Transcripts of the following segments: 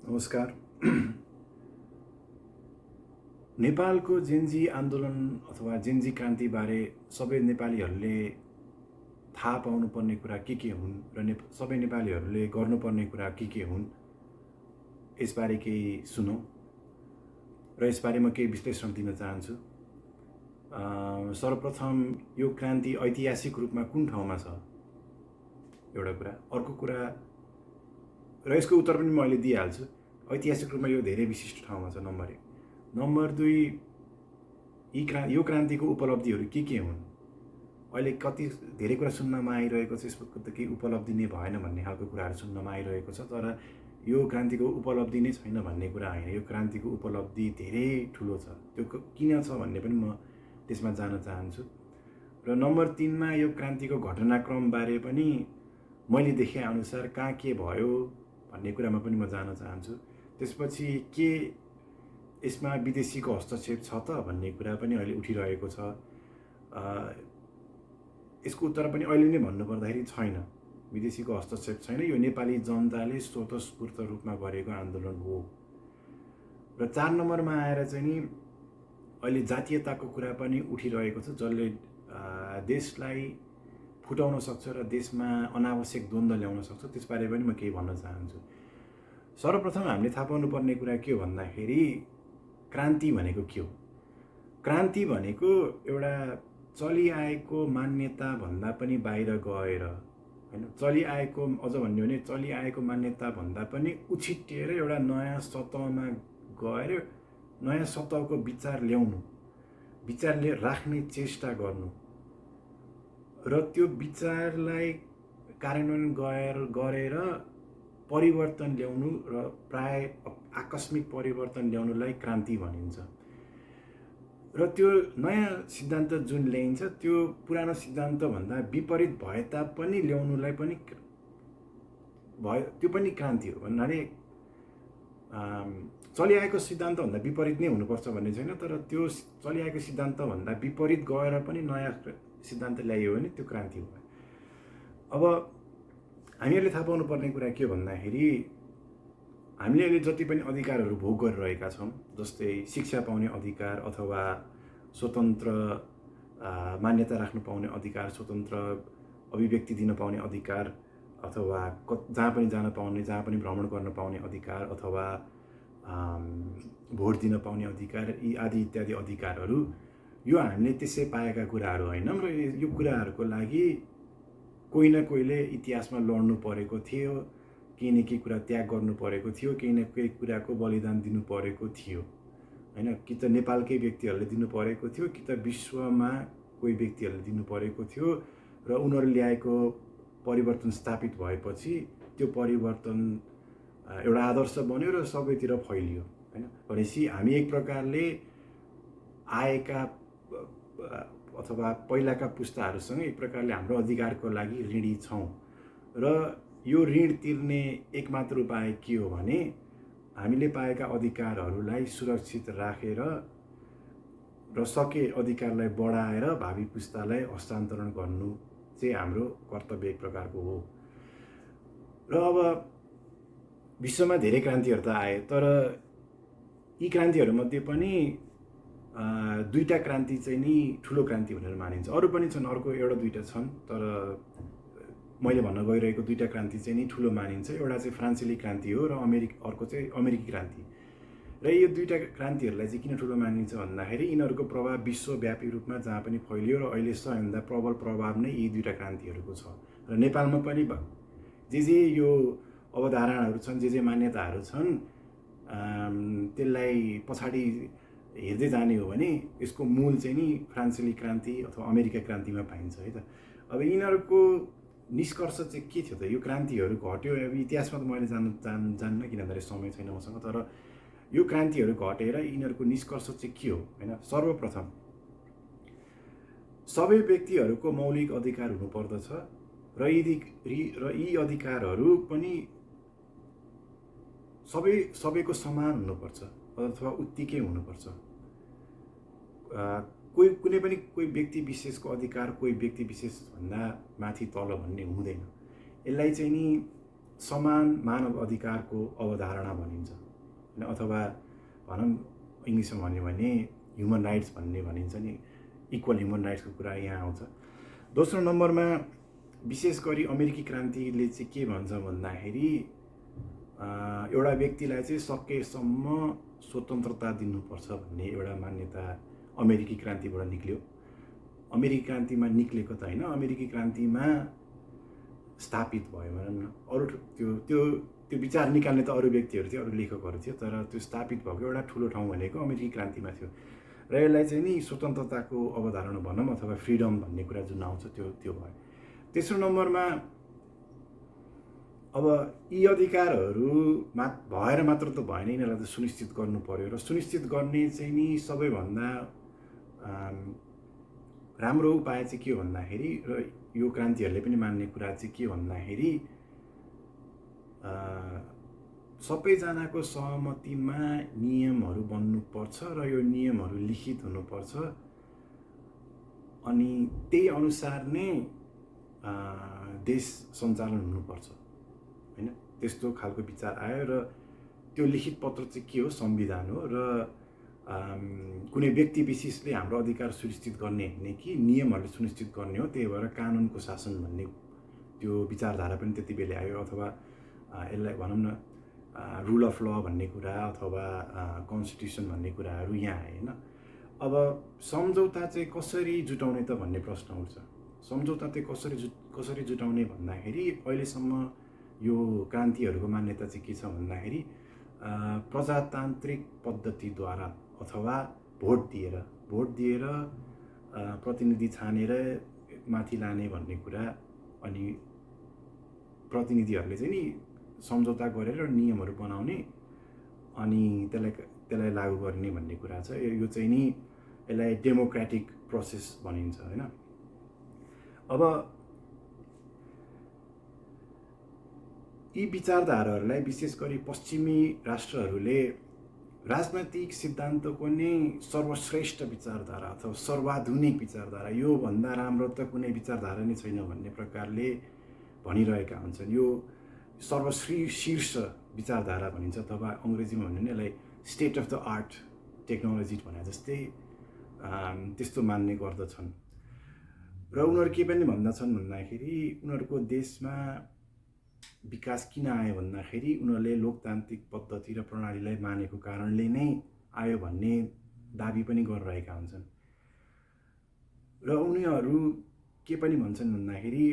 नमस्कार। नेपालको जेन्जी आन्दोलन अथवा जेन्जी क्रान्तिबारे सबै नेपालीहरूले थाहा पाउनुपर्ने कुरा के हुन् र सबै नेपालीहरूले गर्नुपर्ने कुरा के हुन्, यसबारे केही सुनौँ र यसबारे म केही विश्लेषण दिन चाहन्छु। सर्वप्रथम यो क्रान्ति ऐतिहासिक रूपमा कुन ठाउँमा छ, एउटा कुरा। अर्को कुरा, र यसको उत्तर पनि म अहिले दिइहाल्छु। ऐतिहासिक रूपमा यो धेरै विशिष्ट ठाउँमा छ, नम्बर 1। नम्बर 2, यो क्रान्तिको उपलब्धिहरू के हुन्। अहिले कति धेरै कुरा सुन्नमा आइरहेको छ, यसको त केही उपलब्धि नै भएन भन्ने खालको कुराहरू सुन्नमा आइरहेको छ। तर यो क्रान्तिको उपलब्धि नै छैन भन्ने कुरा होइन, यो क्रान्तिको उपलब्धि धेरै ठुलो छ। त्यो किन छ भन्ने पनि म त्यसमा जान चाहन्छु। र नम्बर 3 मा यो क्रान्तिको घटनाक्रमबारे पनि मैले देखे अनुसार कहाँ के भयो भन्ने कुरामा पनि म जान चाहन्छु। त्यसपछि के यसमा विदेशीको हस्तक्षेप छ त भन्ने कुरा पनि अहिले उठिरहेको छ। यसको उत्तर पनि अहिले नै भन्नुपर्दाखेरि छैन, विदेशीको हस्तक्षेप छैन। यो नेपाली जनताले स्वतस्फूर्त रूपमा गरेको आन्दोलन हो। र 4 नम्बरमा आएर चाहिँ नि अहिले जातीयताको कुरा पनि उठिरहेको छ, जसले देशलाई फुटाउन सक्छ र देशमा अनावश्यक द्वन्द्व ल्याउन सक्छ। त्यसबारे पनि म केही भन्न चाहन्छु। सर्वप्रथम हामीले थाहा पाउनुपर्ने कुरा के हो भन्दाखेरि क्रान्ति भनेको के हो। क्रान्ति भनेको एउटा चलिआएको मान्यता भन्दा पनि बाहिर गएर, हैन, चलिआएको, अझ भन्यो भने चलिआएको मान्यता भन्दा पनि उछिट्टिएर एउटा नयाँ सतहमा गएर नयाँ सतहको विचार ल्याउनु, विचारले राख्ने चेष्टा गर्नु र त्यो विचारलाई कार्यान्वयन गरेर परिवर्तन ल्याउनु र प्राय आकस्मिक परिवर्तन ल्याउनुलाई क्रान्ति भनिन्छ। र त्यो नयाँ सिद्धान्त जुन ल्याइन्छ त्यो पुरानो सिद्धान्तभन्दा विपरीत भए तापनि ल्याउनुलाई पनि त्यो पनि क्रान्ति हो। भन्नाले चलिआएको सिद्धान्तभन्दा विपरीत नै हुनुपर्छ भन्ने छैन, तर त्यो चलिआएको सिद्धान्तभन्दा विपरीत गएर पनि नयाँ सिद्धान्त ल्याइयो भने त्यो क्रान्ति हो। अब हामीहरूले थाहा पाउनुपर्ने कुरा के भन्दाखेरि हामीले अहिले जति पनि अधिकारहरू भोग गरिरहेका छौँ, जस्तै शिक्षा पाउने अधिकार अथवा स्वतन्त्र मान्यता राख्नु पाउने अधिकार, स्वतन्त्र अभिव्यक्ति दिन पाउने अधिकार, अथवा जहाँ पनि जान पाउने, जहाँ पनि भ्रमण गर्न पाउने अधिकार, अथवा भोट दिन पाउने अधिकार, यी आदि इत्यादि अधिकारहरू यो हामीले त्यसै पाएका कुराहरू होइनन्। र यो कुराहरूको लागि कोही न कोहीले इतिहासमा लड्नु परेको थियो, केही न केही कुरा त्याग गर्नु परेको थियो, केही न केही कुराको बलिदान दिनु परेको थियो, हैन। कि त नेपालकै व्यक्तिहरूले दिनु परेको थियो, कि त विश्वमा कोही व्यक्तिहरूले दिनु परेको थियो। र उनीहरूले ल्याएको परिवर्तन स्थापित भएपछि त्यो परिवर्तन एउटा आदर्श बन्यो र सबैतिर फैलियो, हैन। भनेपछि हामी एक प्रकारले आएका अथवा पहिलाका पुस्ताहरूसँग एक प्रकारले हाम्रो अधिकारको लागि ऋणी छौँ। र यो ऋण तिर्ने एकमात्र उपाय के हो भने हामीले पाएका अधिकारहरूलाई सुरक्षित राखेर र सके अधिकारलाई बढाएर भावी पुस्तालाई हस्तान्तरण गर्नु चाहिँ हाम्रो कर्तव्य एक प्रकारको हो। र अब विश्वमा धेरै क्रान्तिहरू त आए, तर यी क्रान्तिहरूमध्ये पनि 2टा क्रान्ति चाहिँ नि ठुलो क्रान्ति भनेर मानिन्छ। अरू पनि छन्, अर्को एउटा दुईटा छन्, तर मैले भन्न गइरहेको 2टा क्रान्ति चाहिँ नि ठुलो मानिन्छ। एउटा चाहिँ फ्रान्सेली क्रान्ति हो र अर्को चाहिँ अमेरिकी क्रान्ति। र यो 2टा क्रान्तिहरूलाई चाहिँ किन ठुलो मानिन्छ भन्दाखेरि यिनीहरूको प्रभाव विश्वव्यापी रूपमा जहाँ पनि फैलियो र अहिले सबैभन्दा प्रबल प्रभाव नै यी 2टा क्रान्तिहरूको छ। र नेपालमा पनि जे यो अवधारणाहरू छन्, जे मान्यताहरू छन्, त्यसलाई पछाडि हेर्दै जाने हो भने यसको मूल चाहिँ नि फ्रान्सेली क्रान्ति अथवा अमेरिका क्रान्तिमा पाइन्छ, है त। अब यिनीहरूको निष्कर्ष चाहिँ के थियो त? यो क्रान्तिहरू घट्यो, अब इतिहासमा त मैले जान्न किनभने समय छैन मसँग, तर यो क्रान्तिहरू घटेर यिनीहरूको निष्कर्ष चाहिँ के हो, हैन। सर्वप्रथम सबै व्यक्तिहरूको मौलिक अधिकार हुनुपर्दछ र यी अधिकारहरू पनि सबैको समान हुनुपर्छ अथवा उत्तिकै हुनुपर्छ। कुनै पनि कोही व्यक्ति विशेषको अधिकार कोही व्यक्ति विशेष भन्दा माथि तल भन्ने हुँदैन। यसलाई चाहिँ नि समान मानव अधिकारको अवधारणा भनिन्छ होइन, अथवा भनौँ इङ्ग्लिसमा भन्यो भने ह्युमन राइट्स भन्ने भनिन्छ नि, इक्वल ह्युमन राइट्सको कुरा यहाँ आउँछ। दोस्रो नम्बरमा विशेष गरी अमेरिकी क्रान्तिले चाहिँ के भन्छ भन्दाखेरि एउटा व्यक्तिलाई चाहिँ सकेसम्म स्वतन्त्रता दिनुपर्छ भन्ने एउटा मान्यता अमेरिकी क्रान्तिबाट निक्ल्यो। अमेरिकी क्रान्तिमा निक्लेको त होइन, अमेरिकी क्रान्तिमा स्थापित भयो भनौँ न। अरू त्यो त्यो त्यो विचार निकाल्ने त अरू व्यक्तिहरू थियो, अरू लेखकहरू थियो, तर त्यो स्थापित भएको एउटा ठुलो ठाउँ भनेको अमेरिकी क्रान्तिमा थियो। र यसलाई चाहिँ नि स्वतन्त्रताको अवधारणा भनौँ अथवा फ्रिडम भन्ने कुरा जुन आउँछ त्यो भयो। तेस्रो नम्बरमा अब यी अधिकारहरू भएर मात्र त भएन, यिनीहरूलाई त सुनिश्चित गर्नु पर्यो। र सुनिश्चित गर्ने चाहिँ नि सबैभन्दा राम्रो उपाय चाहिँ के हो भन्दाखेरि, र यो क्रान्तिहरूले पनि मान्ने कुरा चाहिँ के भन्दाखेरि सबैजनाको सहमतिमा नियमहरू बन्नुपर्छ र यो नियमहरू लिखित हुनुपर्छ, अनि त्यही अनुसार नै देश सञ्चालन हुनुपर्छ होइन। त्यस्तो खालको विचार आयो र त्यो लिखित पत्र चाहिँ के हो, संविधान हो। र कुनै व्यक्ति विशेषले हाम्रो अधिकार सुनिश्चित गर्ने होइन कि नियमहरूले सुनिश्चित गर्ने हो, त्यही भएर कानुनको शासन भन्ने त्यो विचारधारा पनि त्यति बेला आयो। अथवा यसलाई भनौँ न रुल अफ ल भन्ने कुरा अथवा कन्स्टिट्युसन भन्ने कुराहरू यहाँ आए होइन। अब सम्झौता चाहिँ कसरी जुटाउने त भन्ने प्रश्न उठ्छ। सम्झौता चाहिँ कसरी जुटाउने भन्दाखेरि अहिलेसम्म यो क्रान्तिहरूको मान्यता चाहिँ के छ भन्दाखेरि प्रजातान्त्रिक पद्धतिद्वारा अथवा भोट दिएर प्रतिनिधि छानेर माथि लाने भन्ने कुरा, अनि प्रतिनिधिहरूले चाहिँ नि सम्झौता गरेर नियमहरू बनाउने अनि त्यसलाई लागू गर्ने भन्ने कुरा छ। यो चाहिँ नि यसलाई डेमोक्रेटिक प्रोसेस भनिन्छ होइन। अब यी विचारधाराहरूलाई विशेष गरी पश्चिमी राष्ट्रहरूले राजनैतिक सिद्धान्तको नै सर्वश्रेष्ठ विचारधारा अथवा सर्वाधुनिक विचारधारा, योभन्दा राम्रो त कुनै विचारधारा नै छैन भन्ने प्रकारले भनिरहेका हुन्छन्। यो सर्वशीर्ष विचारधारा भनिन्छ, अथवा अङ्ग्रेजीमा भन्यो भने यसलाई state of the art technology भने जस्तै त्यस्तो मान्ने गर्दछन्। र उनीहरू के पनि भन्दछन् भन्दाखेरि उनीहरूको देशमा विकास किन आयो भन्दाखेरि उनीहरूले लोकतान्त्रिक पद्धति र प्रणालीलाई मानेको कारणले नै आयो भन्ने दाबी पनि गरिरहेका हुन्छन्। र उनीहरू के पनि भन्छन् भन्दाखेरि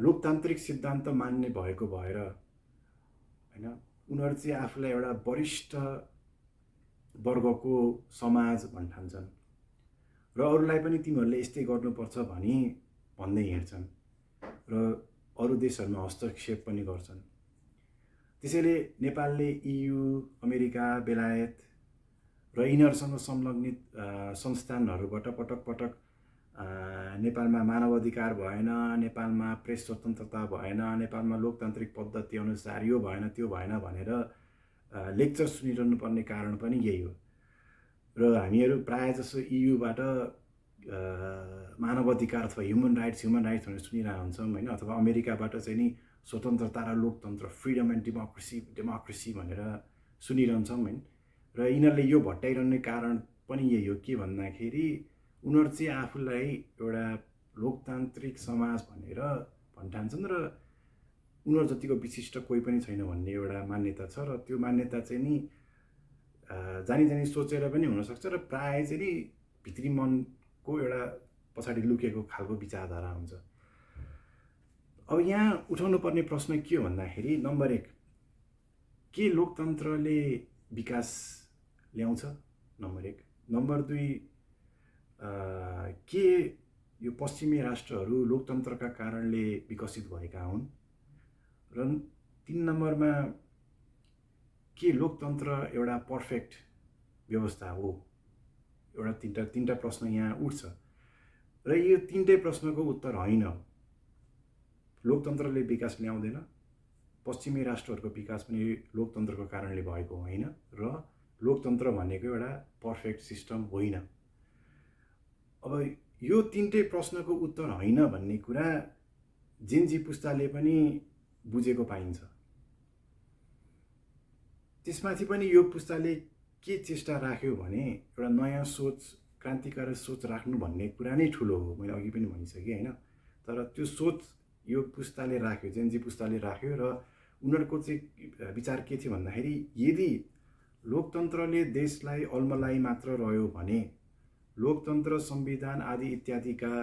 लोकतान्त्रिक सिद्धान्त मान्ने भएको भएर होइन, उनीहरू चाहिँ आफूलाई एउटा वरिष्ठ वर्गको समाज भन्ठान्छन् र अरूलाई पनि तिमीहरूले यस्तै गर्नुपर्छ भन्दै हिँड्छन् र अरू देशहरूमा हस्तक्षेप पनि गर्छन्। त्यसैले नेपालले EU, अमेरिका, बेलायत र यिनीहरूसँग संलग्नित संस्थानहरूबाट पटक नेपालमा मानव अधिकार भएन, नेपालमा प्रेस स्वतन्त्रता भएन, नेपालमा लोकतान्त्रिक पद्धति अनुसार यो भएन त्यो भएन भनेर लेक्चर सुनिरहनु पर्ने कारण पनि यही हो। र हामीहरू प्रायः जसो EUबाट मानव अधिकार अथवा ह्युमन राइट्स भनेर सुनिरहेको हुन्छौँ होइन, अथवा अमेरिकाबाट चाहिँ नि स्वतन्त्रता र लोकतन्त्र, फ्रिडम एन्ड डेमोक्रेसी भनेर सुनिरहन्छौँ होइन। र यिनीहरूले यो भट्टाइरहने कारण पनि यही हो, के भन्दाखेरि उनीहरू चाहिँ आफूलाई एउटा लोकतान्त्रिक समाज भनेर भन्ठान्छन् र उनीहरू जतिको विशिष्ट कोही पनि छैन भन्ने एउटा मान्यता छ। र त्यो मान्यता चाहिँ नि जानी सोचेर पनि हुनसक्छ र प्रायः चाहिँ नि भित्री मनको एउटा पछाडि लुकेको खालको विचारधारा हुन्छ। अब यहाँ उठाउनु पर्ने प्रश्न के हो भन्दाखेरि, नम्बर 1, के लोकतन्त्रले विकास ल्याउँछ? नम्बर 1। नम्बर 2, के यो पश्चिमी राष्ट्रहरू लोकतन्त्रका कारणले विकसित भएका हुन्? र 3 नम्बरमा, के लोकतन्त्र एउटा पर्फेक्ट व्यवस्था हो? एउटा तीनटा प्रश्न यहाँ उठ्छ र यो तीनटै प्रश्नको उत्तर होइन। लोकतन्त्रले विकास ल्याउँदैन, पश्चिमी राष्ट्रहरूको विकास पनि लोकतन्त्रको कारणले भएको होइन, र लोकतन्त्र भनेको एउटा पर्फेक्ट सिस्टम होइन। अब यो तीनटै प्रश्नको उत्तर होइन भन्ने कुरा जेनजी पुस्ताले पनि बुझेको पाइन्छ। त्यसमाथि पनि यो पुस्ताले के चेष्टा राख्यो भने एउटा नयाँ सोच, क्रान्तिकारी सोच राख्नु भन्ने कुरा नै ठुलो हो, मैले अघि पनि भनिसकेँ होइन। तर त्यो सोच यो पुस्ताले राख्यो, जेनजी पुस्ताले राख्यो र उनीहरूको चाहिँ विचार के थियो भन्दाखेरि यदि लोकतन्त्रले देशलाई अल्मलाई मात्र रह्यो भने, लोकतन्त्र, संविधान आदि इत्यादिका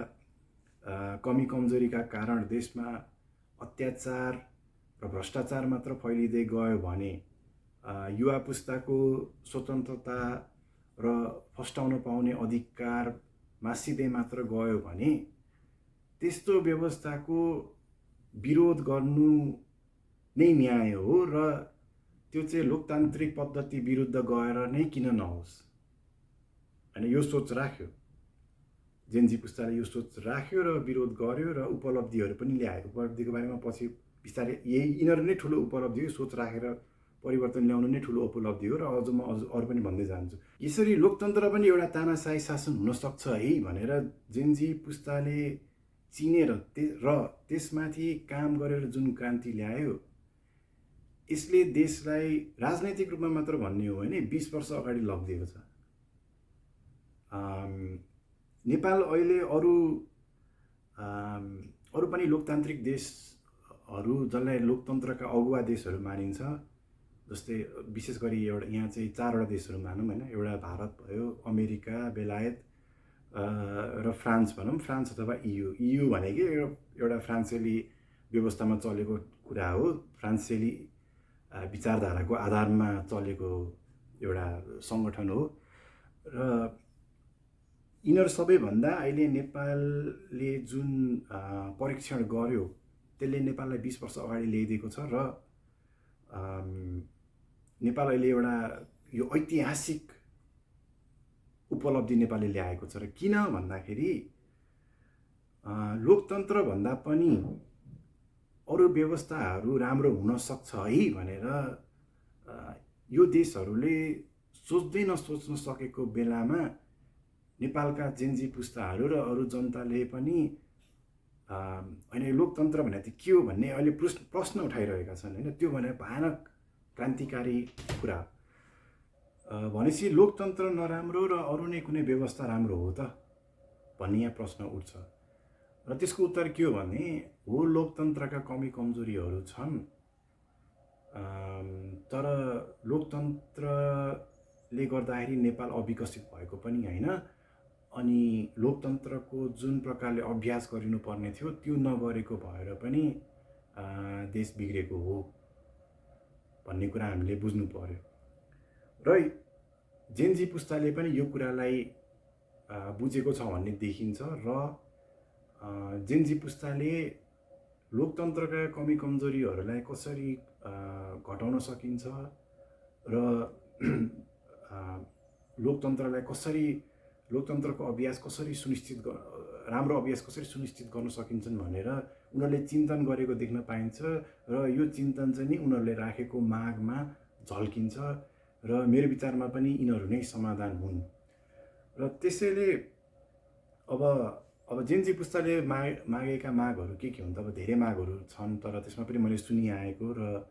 कमी कमजोरीका कारण देशमा अत्याचार र भ्रष्टाचार मात्र फैलिँदै गयो भने, युवा पुस्ताको स्वतन्त्रता र फस्टाउन पाउने अधिकार मासिँदै मात्र गयो भने त्यस्तो व्यवस्थाको विरोध गर्नु नै न्याय हो र त्यो चाहिँ लोकतान्त्रिक पद्धति विरुद्ध गएर नै किन नहोस् होइन। यो सोच राख्यो जेनजी पुस्ताले, यो सोच राख्यो र विरोध गर्यो र उपलब्धिहरू पनि ल्यायो। उपलब्धिको बारेमा पछि बिस्तारै यिनीहरू नै ठुलो उपलब्धि हो, सोच राखेर परिवर्तन ल्याउनु नै ठुलो उपलब्धि हो र म अरू पनि भन्दै जान्छु। यसरी लोकतन्त्र पनि एउटा तानाशाही शासन हुनसक्छ है भनेर जेनजी पुस्ताले चिनेर र त्यसमाथि काम गरेर जुन क्रान्ति ल्यायो, यसले देशलाई राजनैतिक रूपमा मात्र भन्ने हो भने 20 वर्ष अगाडि लगिदिएको छ। नेपाल अहिले अरू पनि लोकतान्त्रिक देशहरू जसलाई लोकतन्त्रका अगुवा देशहरू मानिन्छ, जस्तै विशेष गरी यहाँ चाहिँ 4वटा देशहरू मानौँ होइन। एउटा भारत भयो, अमेरिका, बेलायत र फ्रान्स भनौँ। फ्रान्स अथवा EU भनेकै एउटा फ्रान्सेली व्यवस्थामा चलेको कुरा हो, फ्रान्सेली विचारधाराको आधारमा चलेको एउटा सङ्गठन हो र यिनीहरू सबैभन्दा अहिले नेपालले जुन परीक्षण गर्यो त्यसले नेपाललाई 20 वर्ष अगाडि ल्याइदिएको छ र नेपाल अहिले एउटा यो ऐतिहासिक उपलब्धि नेपालले ल्याएको छ। र किन भन्दाखेरि लोकतन्त्र भन्दा पनि अरू व्यवस्थाहरू राम्रो हुन सक्छ है भनेर यो देशहरूले सोच्दै नसोच्न सकेको बेलामा नेपालका जेनजी पुस्ताहरू र अरू जनताले पनि होइन लोकतन्त्र भने चाहिँ के हो भन्ने अहिले प्रश्न उठाइरहेका छन् होइन। त्यो भने भयानक क्रान्तिकारी कुरा भनेपछि लोकतन्त्र नराम्रो र अरू नै कुनै व्यवस्था राम्रो हो त भन्ने यहाँ प्रश्न उठ्छ र त्यसको उत्तर के हो भने हो, लोकतन्त्रका कमी कमजोरीहरू छन्, तर लोकतन्त्रले गर्दाखेरि नेपाल अविकसित भएको पनि होइन, अनि लोकतन्त्रको जुन प्रकारले अभ्यास गरिनुपर्ने थियो त्यो नगरेको भएर पनि देश बिग्रेको हो भन्ने कुरा हामीले बुझ्नु पर्यो। र जेनजी पुस्ताले पनि यो कुरालाई बुझेको छ भन्ने देखिन्छ र जेनजी पुस्ताले लोकतन्त्रका कमी कमजोरीहरूलाई कसरी घटाउन सकिन्छ र लोकतन्त्रको अभ्यास कसरी राम्रो अभ्यास कसरी सुनिश्चित गर्न सकिन्छन् भनेर उनीहरूले चिन्तन गरेको देख्न पाइन्छ र यो चिन्तन चाहिँ नि उनीहरूले राखेको मागमा झल्किन्छ र मेरो विचारमा पनि यिनीहरू नै समाधान हुन्। र त्यसैले अब जेनजी पुस्ताले मागेका मागहरू के हुन् त? अब धेरै मागहरू छन्, तर त्यसमा पनि मैले सुनिआएको र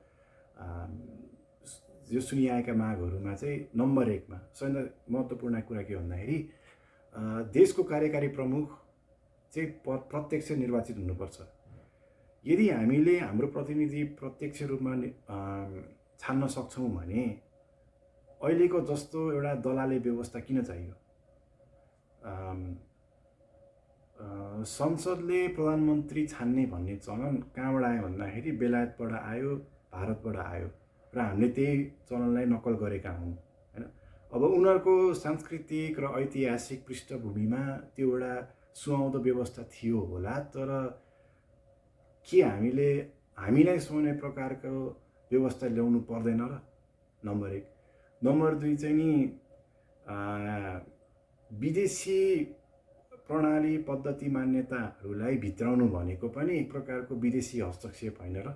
यो सुनिआएका मागहरूमा चाहिँ नम्बर 1मा सबैभन्दा महत्त्वपूर्ण कुरा के भन्दाखेरि देशको कार्यकारी प्रमुख चाहिँ प्रत्यक्ष निर्वाचित हुनुपर्छ। यदि हामीले हाम्रो प्रतिनिधि प्रत्यक्ष रूपमा छान्न सक्छौँ भने अहिलेको जस्तो एउटा दलाले व्यवस्था किन चाहियो? संसदले प्रधानमन्त्री छान्ने भन्ने चलन कहाँबाट आयो भन्दाखेरि बेलायतबाट आयो, भारतबाट आयो र हामीले त्यही चलनलाई नक्कल गरेका हौँ होइन। अब उनीहरूको सांस्कृतिक र ऐतिहासिक पृष्ठभूमिमा त्यो एउटा सुहाउँदो व्यवस्था थियो होला, तर के हामीलाई सुहाउने प्रकारको व्यवस्था ल्याउनु पर्दैन र? नम्बर 1। नम्बर 2 चाहिँ नि विदेशी प्रणाली पद्धति मान्यताहरूलाई भित्राउनु भनेको पनि एक प्रकारको विदेशी हस्तक्षेप होइन र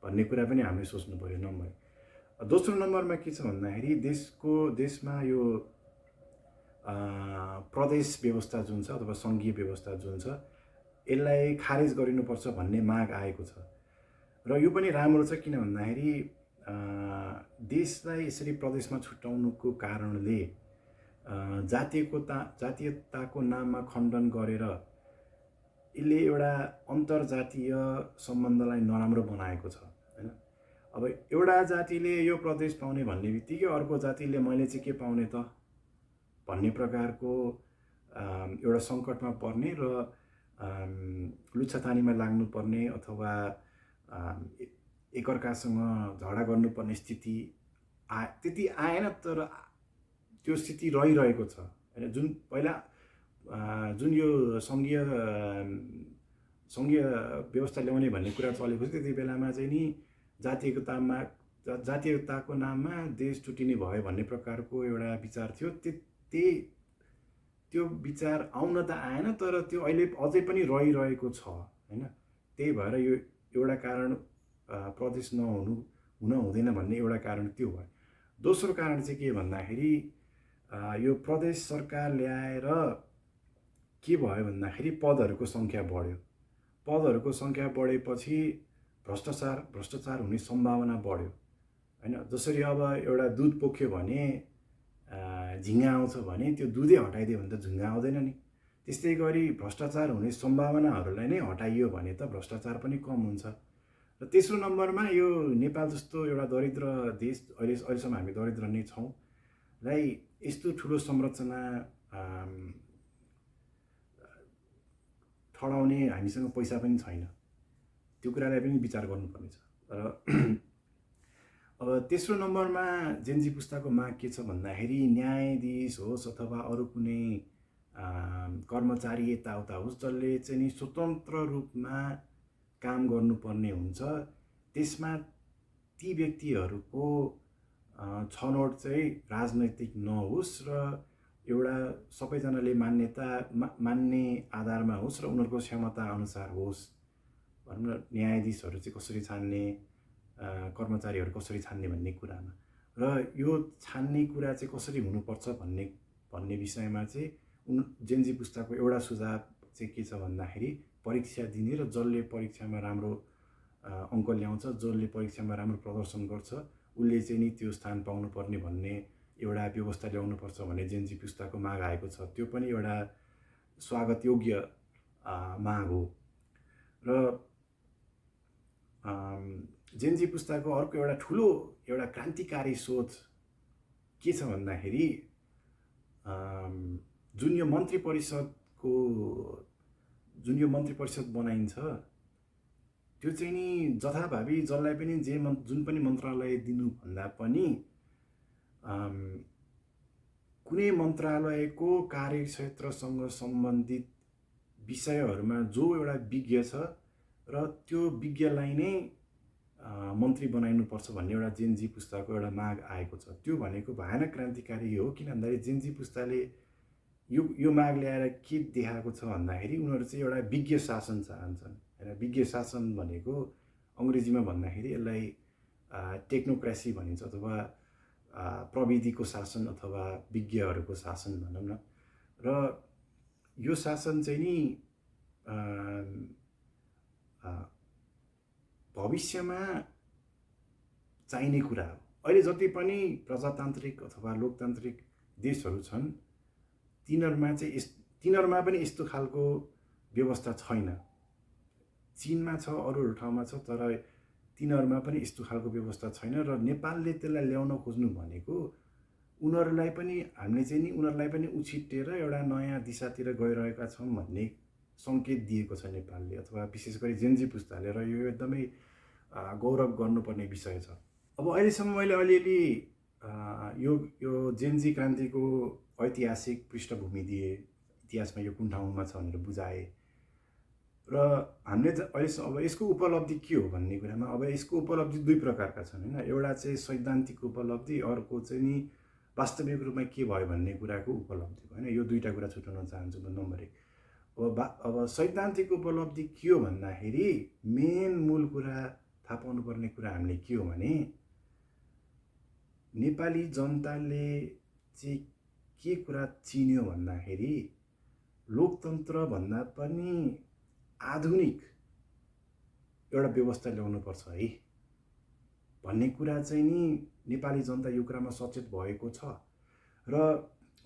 भन्ने कुरा पनि हामीले सोच्नु पर्यो। नम्बर 1। दोस्रो नम्बरमा के छ भन्दाखेरि देशमा यो प्रदेश व्यवस्था जुन छ अथवा सङ्घीय व्यवस्था जुन छ यसलाई खारेज गरिनुपर्छ भन्ने माग आएको छ र यो पनि राम्रो छ। किन भन्दाखेरि देशलाई यसरी प्रदेशमा छुट्याउनुको कारणले जातीयताको नाममा खण्डन गरेर यसले एउटा अन्तर्जातीय सम्बन्धलाई नराम्रो बनाएको छ हैन। अब एउटा जातिले यो प्रदेश पाउने भन्ने बित्तिकै अर्को जातिले मैले चाहिँ के पाउने त भन्ने प्रकारको एउटा सङ्कटमा पर्ने र लुच्छातानीमा लाग्नुपर्ने अथवा एकअर्कासँग झगडा गर्नुपर्ने स्थिति त्यति आएन, तर त्यो स्थिति रहिरहेको छ हैन। जुन पहिला जुन यो सङ्घीय व्यवस्था ल्याउने भन्ने कुरा चलेको थियो, त्यति बेलामा चाहिँ नि जातीयताको नाममा देश छुट्टिने भयो भन्ने प्रकारको एउटा विचार थियो। त्यो विचार आउन त आएन, तर त्यो अहिले अझै पनि रहिरहेको छ हैन। त्यही भएर यो एउटा कारण प्रदेश हुन हुँदैन भन्ने एउटा कारण त्यो भयो। दोस्रो कारण चाहिँ के भन्दाखेरि यो प्रदेश सरकार ल्याएर के भयो भन्दाखेरि पदहरूको सङ्ख्या बढ्यो। पदहरूको सङ्ख्या बढेपछि भ्रष्टाचार हुने सम्भावना बढ्यो हैन। जसरी अब एउटा दुध पोख्यो भने झिङ्गा आउँछ भने त्यो दुधै हटाइदियो भने त झिङ्गा आउँदैन नि। त्यस्तै गरी भ्रष्टाचार हुने सम्भावनाहरूलाई नै हटाइयो भने त भ्रष्टाचार पनि कम हुन्छ। र तेस्रो नम्बरमा यो नेपाल जस्तो एउटा दरिद्र देश, अहिलेसम्म हामी दरिद्र नै छौँ, लाई यस्तो ठुलो संरचना ठडाउने हामीसँग पैसा पनि छैन। त्यो कुरालाई पनि विचार गर्नुपर्ने छ। र अब तेस्रो नम्बरमा जेनजी पुस्ताको माग के छ भन्दाखेरि न्यायाधीश होस् अथवा अरू कुनै कर्मचारी यताउता होस् जसले चाहिँ नि स्वतन्त्र रूपमा काम गर्नुपर्ने हुन्छ, त्यसमा ती व्यक्तिहरूको छनौट चाहिँ राजनैतिक नहोस् र एउटा सबैजनाले मान्ने आधारमा होस् र उनीहरूको क्षमता अनुसार होस्। भनौँ न न्यायाधीशहरू चाहिँ कसरी छान्ने, कर्मचारीहरू कसरी छान्ने भन्ने कुरामा, र यो छान्ने कुरा चाहिँ कसरी हुनुपर्छ भन्ने विषयमा चाहिँ जेनजी पुस्ताको एउटा सुझाव चाहिँ के छ भन्दाखेरि परीक्षा दिने र जसले परीक्षामा राम्रो अङ्क ल्याउँछ, जसले परीक्षामा राम्रो प्रदर्शन गर्छ, उसले चाहिँ नि त्यो स्थान पाउनुपर्ने भन्ने एउटा व्यवस्था ल्याउनुपर्छ भन्ने जेनजी पुस्ताको माग आएको छ। त्यो पनि एउटा स्वागत योग्य माग हो। र जेनजी पुस्ताको अर्को एउटा ठुलो एउटा क्रान्तिकारी सोच के छ भन्दाखेरि जुन यो मन्त्री परिषद बनाइन्छ त्यो चाहिँ नि जथाभावी जसलाई पनि जुन पनि मन्त्रालय दिनुभन्दा पनि कुनै मन्त्रालयको कार्यक्षेत्रसँग सम्बन्धित विषयहरूमा जो एउटा विज्ञ छ र त्यो विज्ञलाई नै मन्त्री बनाइनुपर्छ भन्ने एउटा जेनजी पुस्ताको एउटा माग आएको छ। त्यो भनेको भयानक क्रान्तिकारी हो। किन भन्दाखेरि जेनजी पुस्ताले यो माग ल्याएर के देखाएको छ भन्दाखेरि उनीहरू चाहिँ एउटा विज्ञ शासन चाहन्छन् हैन। विज्ञ शासन भनेको अङ्ग्रेजीमा भन्दाखेरि यसलाई टेक्नोक्रेसी भनिन्छ अथवा प्रविधिको शासन अथवा विज्ञहरूको शासन भनौँ न। र यो शासन चाहिँ नि भविष्यमा चाहिने कुरा हो। अहिले जति पनि प्रजातान्त्रिक अथवा लोकतान्त्रिक देशहरू छन् तिनीहरूमा पनि यस्तो खालको व्यवस्था छैन। चीनमा छ, अरू ठाउँमा छ, तर तिनीहरूमा पनि यस्तो खालको व्यवस्था छैन। र नेपालले त्यसलाई ल्याउन खोज्नु भनेको उनीहरूलाई पनि हामीले चाहिँ नि उनीहरूलाई पनि उछिटेर एउटा नयाँ दिशातिर गइरहेका छौँ भन्ने सङ्केत दिएको छ नेपालले अथवा विशेष गरी जेनजी पुस्ताले। र यो एकदमै गौरव गर्नुपर्ने विषय छ। अब अहिलेसम्म मैले अलिअलि यो जेनजी क्रान्तिको ऐतिहासिक पृष्ठभूमि दिए, इतिहासमा यो कुन ठाउँमा छ भनेर बुझाए। र हामीले अहिलेसम्म अब यसको उपलब्धि के हो भन्ने कुरामा अब यसको उपलब्धि दुई प्रकारका छन् हैन। एउटा चाहिँ सैद्धान्तिक उपलब्धि, अर्को चाहिँ नि वास्तविक रूपमा के भयो भन्ने कुराको उपलब्धि होइन। यो दुईवटा कुरा छुट्याउन चाहन्छु म। नम्बर 1 अब सैद्धान्तिक उपलब्धि के हो भन्दाखेरि मेन मूल कुरा थाहा पाउनुपर्ने कुरा हामीले के हो भने नेपाली जनताले चाहिँ के कुरा चिन्यो भन्दाखेरि लोकतन्त्र भन्दा पनि आधुनिक एउटा व्यवस्था ल्याउनुपर्छ है भन्ने कुरा चाहिँ नि नेपाली जनता यो कुरामा सचेत भएको छ। र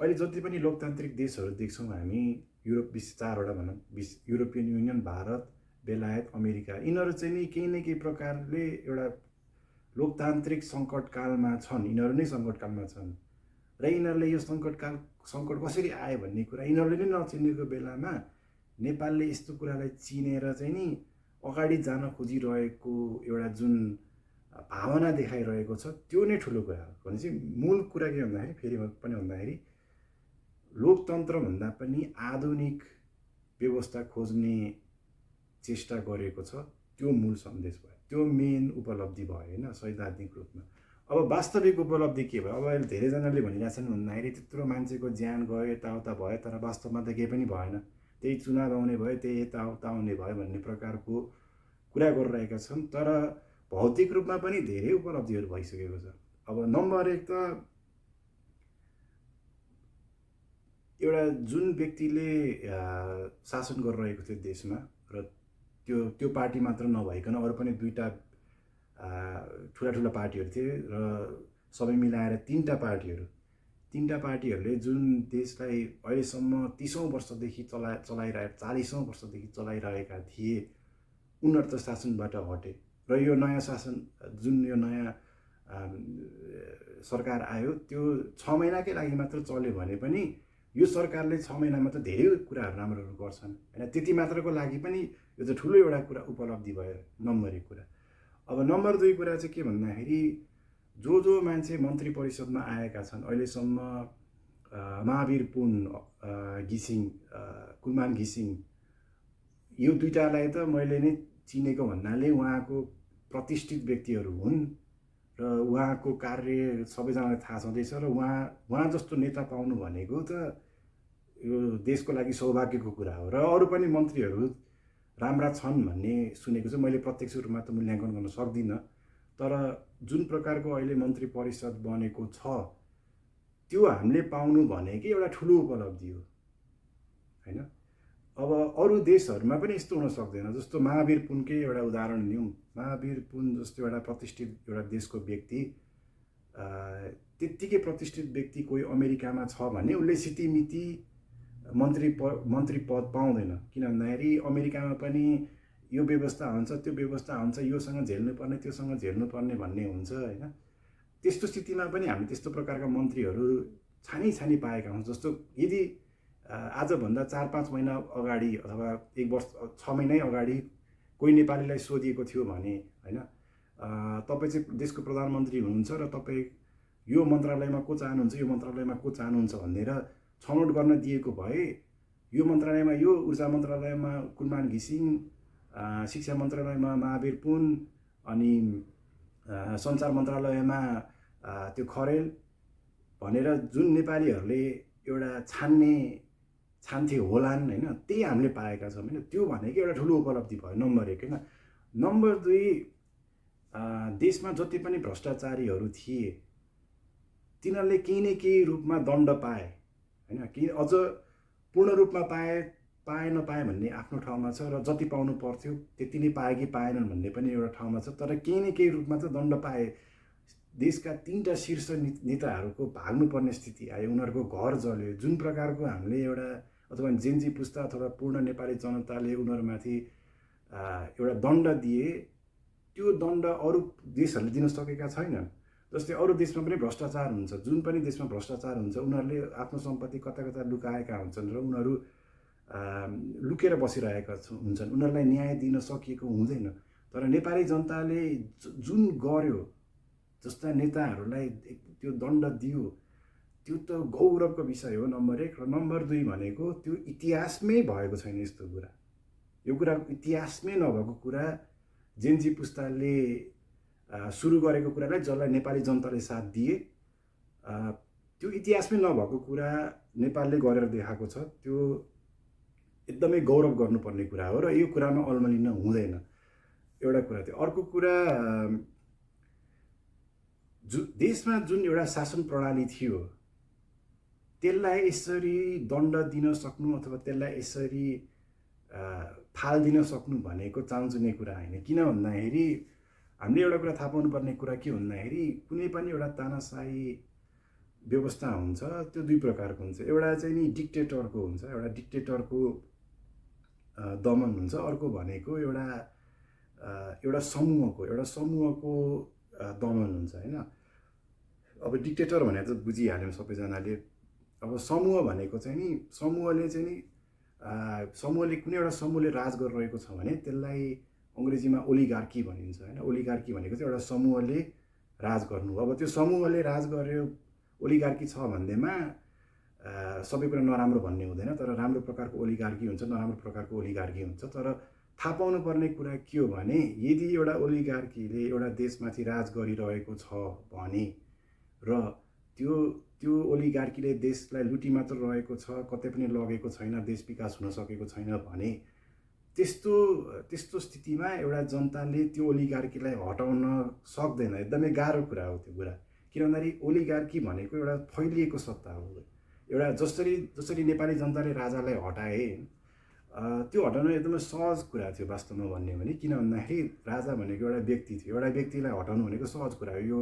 अहिले जति पनि लोकतान्त्रिक देशहरू देख्छौँ हामी, युरोप 4वटा भनौँ, युरोपियन युनियन, भारत, बेलायत, अमेरिका, यिनीहरू चाहिँ नि केही न केही प्रकारले एउटा लोकतान्त्रिक सङ्कटकालमा छन्। यिनीहरू नै सङ्कटकालमा छन् र यिनीहरूले यो सङ्कट कसरी आयो भन्ने कुरा यिनीहरूले नै नचिनेको बेलामा नेपालले यस्तो कुरालाई चिनेर चाहिँ नि अगाडि जान खोजिरहेको एउटा जुन भावना देखाइरहेको छ त्यो नै ठुलो कुरा हो। भनेपछि मूल कुरा के भन्दाखेरि फेरि पनि भन्दाखेरि लोकतन्त्र भन्दा पनि आधुनिक व्यवस्था खोज्ने चेष्टा गरेको छ, त्यो मूल सन्देश भयो, त्यो मेन उपलब्धि भयो होइन सैद्धान्तिक रूपमा। अब वास्तविक उपलब्धि के भयो? अब अहिले धेरैजनाले भनिरहेछन् भन्दाखेरि त्यत्रो मान्छेको ज्यान गयो, यताउता भयो, तर वास्तवमा त केही पनि भएन, त्यही चुनाव आउने भयो, त्यही यताउता आउने भयो भन्ने प्रकारको कुरा गरिरहेका छन्। तर भौतिक रूपमा पनि धेरै उपलब्धिहरू भइसकेको छ। अब नम्बर 1 त एउटा जुन व्यक्तिले शासन गरिरहेको थियो देशमा र त्यो पार्टी मात्र नभइकन अरू पनि 2टा ठुला पार्टीहरू थिए र सबै मिलाएर 3टा पार्टीहरूले जुन देशलाई अहिलेसम्म 30औं वर्षदेखि चलाइरहेका 40औं वर्षदेखि चलाइरहेका थिए, उनीहरू त शासनबाट हटे र यो नयाँ शासन जुन यो नयाँ सरकार आयो त्यो 6 महिनाकै लागि मात्र चल्यो भने पनि यो सरकारले 6 महिनामा त धेरै कुराहरू राम्रोहरू गर्छन् हैन। त्यति मात्रको लागि पनि यो त ठुलो एउटा कुरा उपलब्धि भयो, नम्बर 1 कुरा। अब नम्बर 2 कुरा चाहिँ के भन्दाखेरि जो मान्छे मन्त्री परिषदमा आएका छन् अहिलेसम्म, महावीर पुन, कुलमान घिसिङ, यो 2टालाई त मैले नै चिनेको भन्नाले उहाँको प्रतिष्ठित व्यक्तिहरू हुन् र उहाँको कार्य सबैजनालाई थाहा छँदैछ र उहाँ जस्तो नेता पाउनु भनेको त यो देशको लागि सौभाग्यको कुरा हो। र अरू पनि मन्त्रीहरू राम्रा छन् भन्ने सुनेको छु, मैले प्रत्यक्ष रूपमा त मूल्याङ्कन गर्न सक्दिनँ, तर जुन प्रकारको अहिले मन्त्री परिषद बनेको छ त्यो हामीले पाउनु भनेकै एउटा ठुलो उपलब्धि हो हैन। अब अरू देशहरूमा पनि यस्तो हुन सक्दैन। जस्तो महावीर पुनकै एउटा उदाहरण लिउँ, महावीर पुन जस्तो एउटा प्रतिष्ठित एउटा देशको व्यक्ति, त्यत्तिकै प्रतिष्ठित व्यक्ति कोही अमेरिकामा छ भने उसले सितिमिति मन्त्री पद पाउँदैन। किन भन्दाखेरि अमेरिकामा पनि यो व्यवस्था हुन्छ, त्यो व्यवस्था हुन्छ, योसँग झेल्नुपर्ने, त्योसँग झेल्नुपर्ने भन्ने हुन्छ हैन। त्यस्तो स्थितिमा पनि हामी त्यस्तो प्रकारका मन्त्रीहरू छानी पाएका हौँ। जस्तो यदि आजभन्दा 4-5 महिना अगाडि अथवा 1 वर्ष 6 महिनै अगाडि कोही नेपालीलाई सोधिएको थियो भने हैन, तपाईँ चाहिँ देशको प्रधानमन्त्री हुनुहुन्छ र तपाईँ यो मन्त्रालयमा को चाहनुहुन्छ, यो मन्त्रालयमा को चाहनुहुन्छ भनेर छनौट गर्न दिएको भए यो मन्त्रालयमा, यो ऊर्जा मन्त्रालयमा कुलमान घिसिङ, शिक्षा मन्त्रालयमा महावीर पुन, अनि सञ्चार मन्त्रालयमा त्यो खरेल भनेर जुन नेपालीहरूले एउटा छान्थे होलान् हैन, त्यही हामीले पाएका छौँ हैन। त्यो भनेको एउटा ठुलो उपलब्धि भयो, नम्बर 1 हैन। नम्बर 2, देशमा जति पनि भ्रष्टाचारीहरू थिए तिनीहरूले केही न केही रूपमा दण्ड पाए हैन। कि अझ पूर्ण रूपमा पाए नपाए भन्ने आफ्नो ठाउँमा छ, र जति पाउनु पर्थ्यो त्यति नै पाए कि पाएनन् भन्ने पनि एउटा ठाउँमा छ, तर केही न केही रूपमा चाहिँ दण्ड पाए। देशका 3टा शीर्ष नेताहरूको भाग्नुपर्ने स्थिति आयो, उनीहरूको घर जल्यो। जुन प्रकारको हामीले एउटा अथवा जेन्जी पुस्ता अथवा पूर्ण नेपाली जनताले उनीहरूमाथि एउटा दण्ड दिए, त्यो दण्ड अरू देशहरूले दिन सकेका छैनन्। जस्तै अरू देशमा पनि भ्रष्टाचार हुन्छ, जुन पनि देशमा भ्रष्टाचार हुन्छ उनीहरूले आफ्नो सम्पत्ति कता लुकाएका हुन्छन् र उनीहरू लुकेर बसिरहेका हुन्छन्, उनीहरूलाई न्याय दिन सकिएको हुँदैन। तर नेपाली जनताले जुन गर्यो, जस्ता नेताहरूलाई त्यो दण्ड दियो, त्यो त गौरवको विषय हो, नम्बर 1। र नम्बर 2 भनेको त्यो इतिहासमै भएको छैन यस्तो कुरा। यो कुरा इतिहासमै नभएको कुरा, जेन्जी पुस्ताले सुरु गरेको कुरालाई जसलाई नेपाली जनताले साथ दिए, त्यो इतिहासमै नभएको कुरा नेपालले गरेर देखाएको छ। त्यो एकदमै गौरव गर्नुपर्ने कुरा हो र यो कुरामा अल्मलिन हुँदैन, एउटा कुरा थियो। अर्को कुरा, देशमा जुन एउटा शासन प्रणाली थियो त्यसलाई यसरी दण्ड दिन सक्नु अथवा त्यसलाई यसरी फालिदिन सक्नु भनेको चान्चुने कुरा होइन। किन भन्दाखेरि हामीले एउटा कुरा थाहा पाउनुपर्ने कुरा के भन्दाखेरि कुनै पनि एउटा तानाशाही व्यवस्था हुन्छ त्यो दुई प्रकारको हुन्छ। एउटा चाहिँ नि डिक्टेटरको हुन्छ, एउटा डिक्टेटरको दमन हुन्छ। अर्को भनेको एउटा समूहको दमन हुन्छ होइन। अब डिक्टेटर भने त बुझिहाल्यौँ सबैजनाले। अब समूह भनेको चाहिँ नि समूहले कुनै एउटा समूहले राज गरिरहेको छ भने त्यसलाई अङ्ग्रेजीमा ओलिगार्की भनिन्छ होइन। ओलिगार्की भनेको चाहिँ एउटा समूहले राज गर्नु। अब त्यो समूहले राज गर्यो, ओलिगार्की छ भन्दैमा सबै कुरा नराम्रो भन्ने हुँदैन, तर राम्रो प्रकारको ओलिगार्की हुन्छ, नराम्रो प्रकारको ओलिगार्की हुन्छ। तर थाहा पाउनुपर्ने कुरा के हो भने यदि एउटा ओलिगार्कीले एउटा देशमाथि राज गरिरहेको छ भने र त्यो ओलिगार्कीले देशलाई लुटी मात्र रहेको छ, कतै पनि लगेको छैन, देश विकास हुन सकेको छैन भने त्यस्तो स्थितिमा एउटा जनताले त्यो ओलिगार्कीलाई हटाउन सक्दैन। एकदमै गाह्रो कुरा हो त्यो कुरा। किन भन्दाखेरि ओलिगार्की भनेको एउटा फैलिएको सत्ता हो। एउटा जसरी नेपाली जनताले राजालाई हटाए त्यो हटाउन एकदमै सहज कुरा थियो वास्तवमा भन्ने हो भने। किन भन्दाखेरि राजा भनेको एउटा व्यक्ति थियो, एउटा व्यक्तिलाई हटाउनु भनेको सहज कुरा हो। यो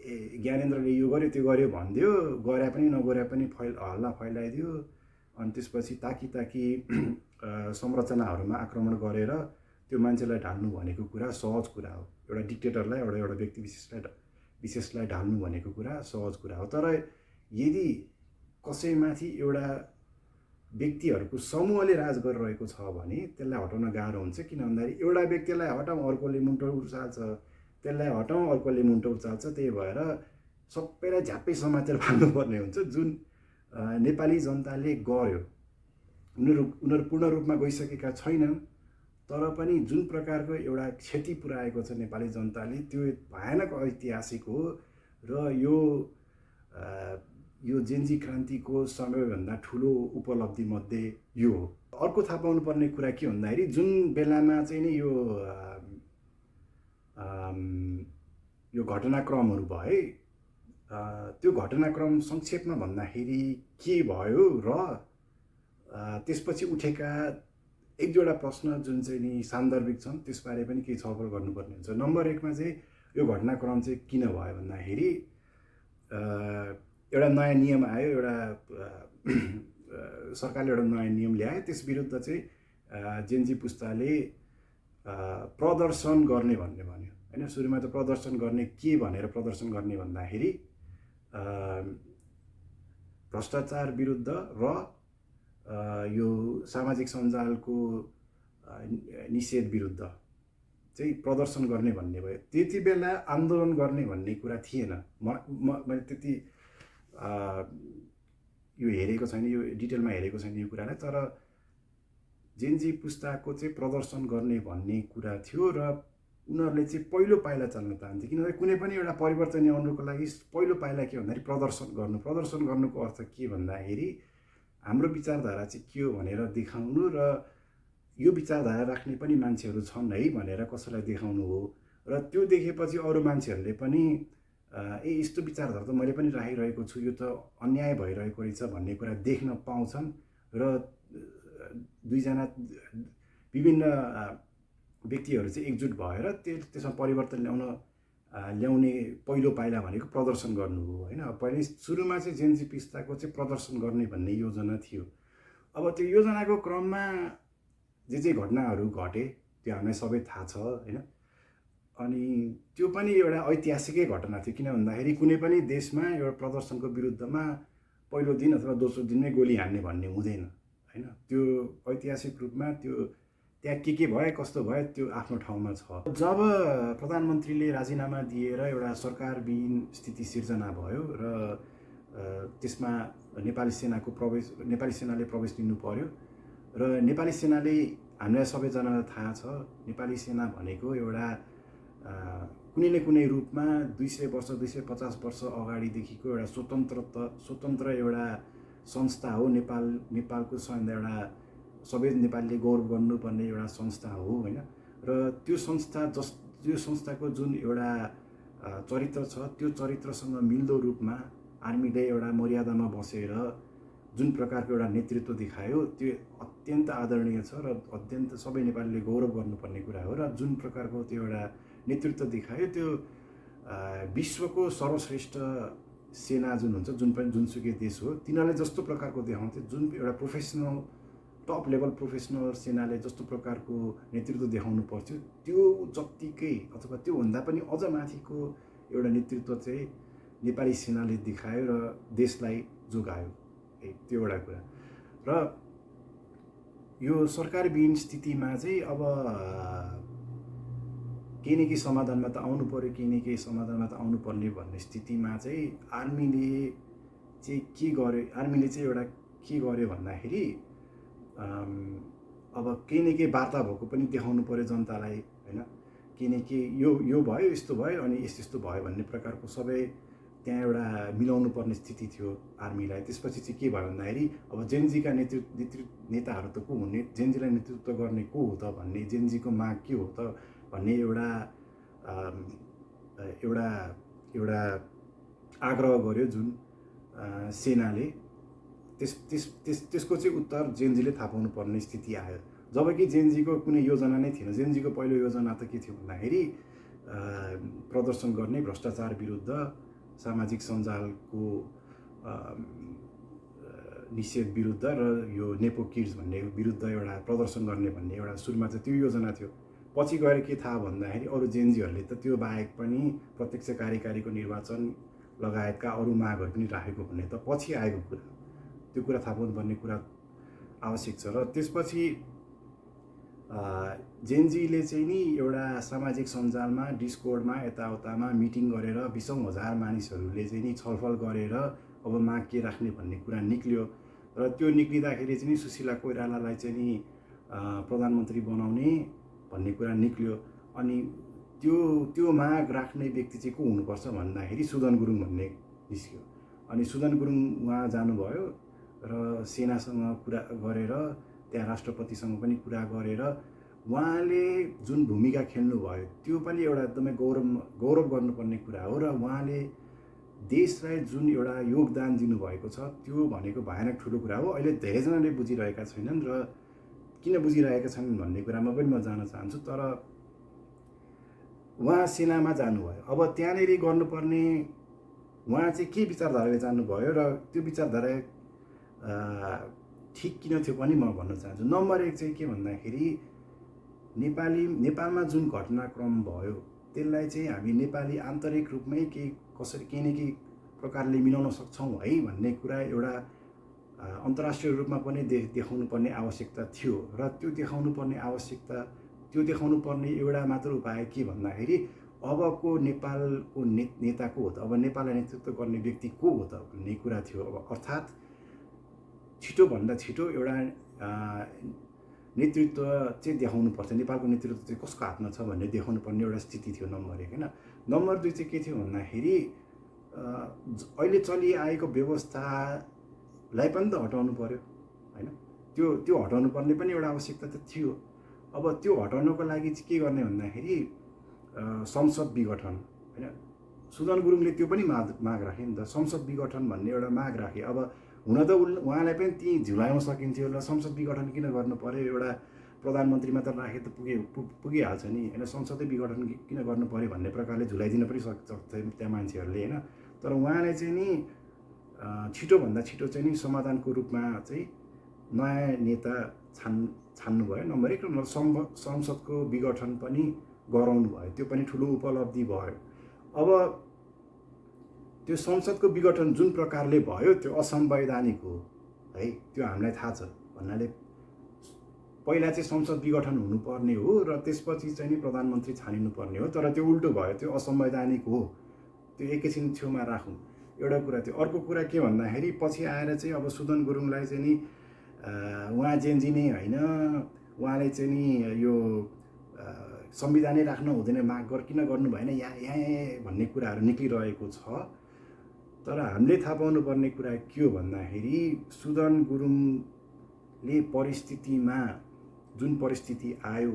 ज्ञानेन्द्रले यो गर्यो त्यो गर्यो भनिदियो, गरे पनि नगरे पनि हल्ला फैलाइदियो, अनि त्यसपछि ताकी संरचनाहरूमा आक्रमण गरेर त्यो मान्छेलाई ढाल्नु भनेको कुरा सहज कुरा हो। एउटा डिक्टेटरलाई एउटा व्यक्ति विशेषलाई ढाल्नु भनेको कुरा सहज कुरा हो। तर यदि कसैमाथि एउटा व्यक्तिहरूको समूहले राज गरिरहेको छ भने त्यसलाई हटाउन गाह्रो हुन्छ। किन भन्दाखेरि एउटा व्यक्तिलाई हटाउँ अर्कोले मुन्टो उचाल्छ, त्यसलाई हटाउँ अर्कोले मुन्टो उचाल्छ। त्यही भएर सबैलाई झ्याप्पै समातेर फाल्नुपर्ने हुन्छ। जुन नेपाली जनताले गर्यो, उनीहरू पूर्ण रूपमा गइसकेका छैनन्, तर पनि जुन प्रकारको एउटा क्षति पुर्याएको छ नेपाली जनताले त्यो भयानक ऐतिहासिक हो। र यो जेन्जी क्रान्तिको सबैभन्दा ठुलो उपलब्धि मध्ये यो हो। अर्को थाहा पाउनुपर्ने कुरा के भन्दाखेरि जुन बेलामा चाहिँ नि यो घटनाक्रमहरू भए, त्यो घटनाक्रम संक्षेपमा भन्दाखेरि के भयो र त्यसपछि उठेका एक दुईवटा प्रश्न जुन चाहिँ नि सान्दर्भिक छन् त्यसबारे पनि केही छलफल गर्नुपर्ने हुन्छ। नम्बर 1 मा चाहिँ यो घटनाक्रम चाहिँ किन भयो भन्दाखेरि एउटा नयाँ नियम आयो, एउटा सरकारले एउटा नयाँ नियम ल्यायो। त्यस विरुद्ध चाहिँ जेन्जी पुस्ताले प्रदर्शन गर्ने भन्ने भन्यो होइन। सुरुमा त प्रदर्शन गर्ने के भनेर प्रदर्शन गर्ने भन्दाखेरि भ्रष्टाचार विरुद्ध र यो सामाजिक सञ्जालको निषेध विरुद्ध चाहिँ प्रदर्शन गर्ने भन्ने भयो। त्यति बेला आन्दोलन गर्ने भन्ने कुरा थिएन। मैले त्यति यो हेरेको छैन, यो डिटेलमा हेरेको छैन यो कुरालाई। तर जेन्जी पुस्ताको चाहिँ प्रदर्शन गर्ने भन्ने कुरा थियो र उनीहरूले चाहिँ पहिलो पाइला चाल्न चाहन्थे। किनभने कुनै पनि एउटा परिवर्तन ल्याउनुको लागि पहिलो पाइला के भन्दाखेरि प्रदर्शन गर्नुको अर्थ के भन्दाखेरि हाम्रो विचारधारा चाहिँ के हो भनेर देखाउनु र यो विचारधारा राख्ने पनि मान्छेहरू छन् है भनेर कसैलाई देखाउनु हो। र त्यो देखेपछि अरू मान्छेहरूले पनि यस्तो विचारधारा त मैले पनि राखिरहेको छु, यो त अन्याय भइरहेको रहेछ भन्ने कुरा देख्न पाउँछन्। र दुईजना विभिन्न व्यक्तिहरू चाहिँ एकजुट भएर त्यसमा परिवर्तन ल्याउने पहिलो पाइला भनेको प्रदर्शन गर्नु हो होइन। पहिले सुरुमा चाहिँ जेन्जी पुस्ताको चाहिँ प्रदर्शन गर्ने भन्ने योजना थियो। अब त्यो योजनाको क्रममा जे घटनाहरू घटे त्यो हामीलाई सबै थाहा छ होइन। अनि त्यो पनि एउटा ऐतिहासिकै घटना थियो। किन भन्दाखेरि कुनै पनि देशमा एउटा प्रदर्शनको विरुद्धमा पहिलो दिन अथवा दोस्रो दिनमै गोली हान्ने भन्ने हुँदैन होइन। त्यो ऐतिहासिक रूपमा त्यहाँ के भयो कस्तो भयो त्यो आफ्नो ठाउँमा छ। जब प्रधानमन्त्रीले राजीनामा दिएर एउटा सरकारविहीन स्थिति सिर्जना भयो र त्यसमा नेपाली सेनाले प्रवेश लिनु पर्यो र नेपाली सेनाले हामीलाई सबैजनालाई थाहा छ नेपाली सेना भनेको एउटा कुनै न कुनै रूपमा 200 वर्ष 250 वर्ष अगाडिदेखिको एउटा स्वतन्त्र एउटा संस्था हो। नेपालको एउटा सबै नेपालीले गौरव गर्नुपर्ने एउटा संस्था हो होइन। र त्यो संस्थाको जुन एउटा चरित्र छ त्यो चरित्रसँग मिल्दो रूपमा आर्मीले एउटा मर्यादामा बसेर जुन प्रकारको एउटा नेतृत्व देखायो त्यो अत्यन्त आदरणीय छ र अत्यन्त सबै नेपालीले गौरव गर्नुपर्ने कुरा हो। र जुन प्रकारको त्यो एउटा नेतृत्व देखायो त्यो विश्वको सर्वश्रेष्ठ सेना जुन हुन्छ, जुन पनि जुनसुकै देश हो तिनीहरूले जस्तो प्रकारको देखाउँथ्यो, जुन एउटा प्रोफेसनल टप लेभल प्रोफेसनल सेनाले जस्तो प्रकारको नेतृत्व देखाउनु पर्थ्यो त्यो जत्तिकै अथवा त्योभन्दा पनि अझ माथिको एउटा नेतृत्व चाहिँ नेपाली सेनाले देखायो र देशलाई जोगायो। त्यो एउटा कुरा। र यो सरकारविहीन स्थितिमा चाहिँ अब केही न केही समाधानमा त आउनु पर्यो, केही न केही समाधानमा त आउनुपर्ने भन्ने स्थितिमा चाहिँ आर्मीले चाहिँ के गर्यो, आर्मीले चाहिँ एउटा के गर्यो भन्दाखेरि अब केही न केही वार्ता भएको पनि देखाउनु पर्यो जनतालाई होइन। केही न केही यो भयो, यस्तो भयो, अनि यस्तो भयो भन्ने प्रकारको सबै त्यहाँ एउटा मिलाउनु पर्ने स्थिति थियो आर्मीलाई। त्यसपछि चाहिँ के भयो भन्दाखेरि अब जेनजीका नेताहरू त को हुने, जेनजीलाई नेतृत्व गर्ने को हो त भन्ने, जेनजीको माग के हो त भन्ने एउटा आग्रह गर्यो जुन सेनाले। त्यसको चाहिँ उत्तर जेनजीले थाहा पाउनु पर्ने स्थिति आयो। जबकि जेनजीको कुनै योजना नै थिएन। जेनजीको पहिलो योजना त के थियो भन्दाखेरि प्रदर्शन गर्ने, भ्रष्टाचार विरुद्ध, सामाजिक सञ्जालको निषेध विरुद्ध र यो नेपो किड्स भन्ने विरुद्ध एउटा प्रदर्शन गर्ने भन्ने एउटा सुरुमा चाहिँ त्यो योजना थियो। पछि गएर के थाहा भन्दाखेरि अरू जेनजीहरूले त त्यो बाहेक पनि प्रत्यक्ष कार्यकारीको निर्वाचन लगायतका अरू मागहरू पनि राखेको भन्ने त पछि आएको कुरा। त्यो कुरा थाहा पाउनुपर्ने कुरा आवश्यक छ। र त्यसपछि जेनजीले चाहिँ नि एउटा सामाजिक सञ्जालमा, डिस्कोर्डमा, यताउतामा मिटिङ गरेर 20,000 मानिसहरूले चाहिँ नि छलफल गरेर अब माग के राख्ने भन्ने कुरा निक्ल्यो। र त्यो निक्लिँदाखेरि चाहिँ नि सुशीला कोइरालालाई चाहिँ नि प्रधानमन्त्री बनाउने भन्ने कुरा निक्ल्यो। अनि त्यो माग राख्ने व्यक्ति चाहिँ को हुनुपर्छ भन्दाखेरि सुदन गुरुङ भन्ने निस्क्यो। अनि सुदन गुरुङ उहाँ जानुभयो र सेनासँग कुरा गरेर, त्यहाँ राष्ट्रपतिसँग पनि कुरा गरेर उहाँले जुन भूमिका खेल्नुभयो त्यो पनि एउटा एकदमै गौरव गर्नुपर्ने कुरा हो। र उहाँले देशलाई जुन एउटा योगदान दिनुभएको छ त्यो भनेको भयानक ठुलो कुरा हो। अहिले धेरैजनाले बुझिरहेका छैनन् र किन बुझिरहेका छन् भन्ने कुरामा पनि म जान चाहन्छु। तर उहाँ सेनामा जानुभयो, अब त्यहाँनिर गर्नुपर्ने उहाँ चाहिँ के विचारधाराले जानुभयो र त्यो विचारधारा ठिक किन थियो पनि म भन्न चाहन्छु। नम्बर 1 चाहिँ के भन्दाखेरि नेपालमा जुन घटनाक्रम भयो त्यसलाई चाहिँ हामी नेपाली आन्तरिक रूपमै कसरी केही न केही प्रकारले मिलाउन सक्छौँ है भन्ने कुरा एउटा अन्तर्राष्ट्रिय रूपमा पनि देखाउनु पर्ने आवश्यकता थियो। र त्यो देखाउनु पर्ने एउटा मात्र उपाय के भन्दाखेरि अबको नेपालको नेता को हो त, अब नेपाललाई नेतृत्व गर्ने व्यक्ति को हो त भन्ने कुरा थियो। अब अर्थात् छिटोभन्दा छिटो एउटा नेतृत्व चाहिँ देखाउनु पर्छ, नेपालको नेतृत्व चाहिँ कसको हातमा छ भन्ने देखाउनु पर्ने एउटा स्थिति थियो नम्बर 1 होइन। नम्बर 2 चाहिँ के थियो भन्दाखेरि अहिले चलिआएको व्यवस्थालाई पनि त हटाउनु पर्यो होइन। त्यो हटाउनु पर्ने पनि एउटा आवश्यकता त थियो। अब त्यो हटाउनको लागि चाहिँ के गर्ने भन्दाखेरि संसद विघटन होइन। सुदन गुरुङले त्यो पनि माग राखे नि त, संसद विघटन भन्ने एउटा माग राखे। अब हुन त उहाँलाई पनि ती झुलाउन सकिन्थ्यो ल, संसद विघटन किन गर्नु पर्यो, एउटा प्रधानमन्त्री मात्र राखे त पुगिहाल्छ नि होइन, संसदै विघटन किन गर्नु पर्यो भन्ने प्रकारले झुलाइदिन पनि सक्छ त्यहाँ मान्छेहरूले होइन। तर उहाँले चाहिँ नि छिटोभन्दा छिटो चाहिँ नि समाधानको रूपमा चाहिँ नयाँ नेता छान्नु भयो नम्बर 1, र संसदको विघटन पनि गराउनु भयो। त्यो पनि ठुलो उपलब्धि भयो। अब त्यो संसदको विघटन जुन प्रकारले भयो त्यो असंवैधानिक हो है, त्यो हामीलाई थाहा छ। भन्नाले पहिला चाहिँ संसद विघटन हुनुपर्ने हो र त्यसपछि चाहिँ नि प्रधानमन्त्री छानिनुपर्ने हो, तर त्यो उल्टो भयो, त्यो असंवैधानिक हो। त्यो एकैछिन छेउमा राखौँ, एउटा कुरा त्यो। अर्को कुरा के भन्दाखेरि पछि आएर चाहिँ अब सुदन गुरुङलाई चाहिँ नि उहाँ जेनजी नै होइन, उहाँले चाहिँ नि यो संविधानै राख्न हुँदैन माग किन गर्नु भएन यहाँ भन्ने कुराहरू निक्लिरहेको छ। तर हामीले थाहा पाउनुपर्ने कुरा के हो भन्दाखेरि सुदन गुरुङले परिस्थितिमा जुन परिस्थिति आयो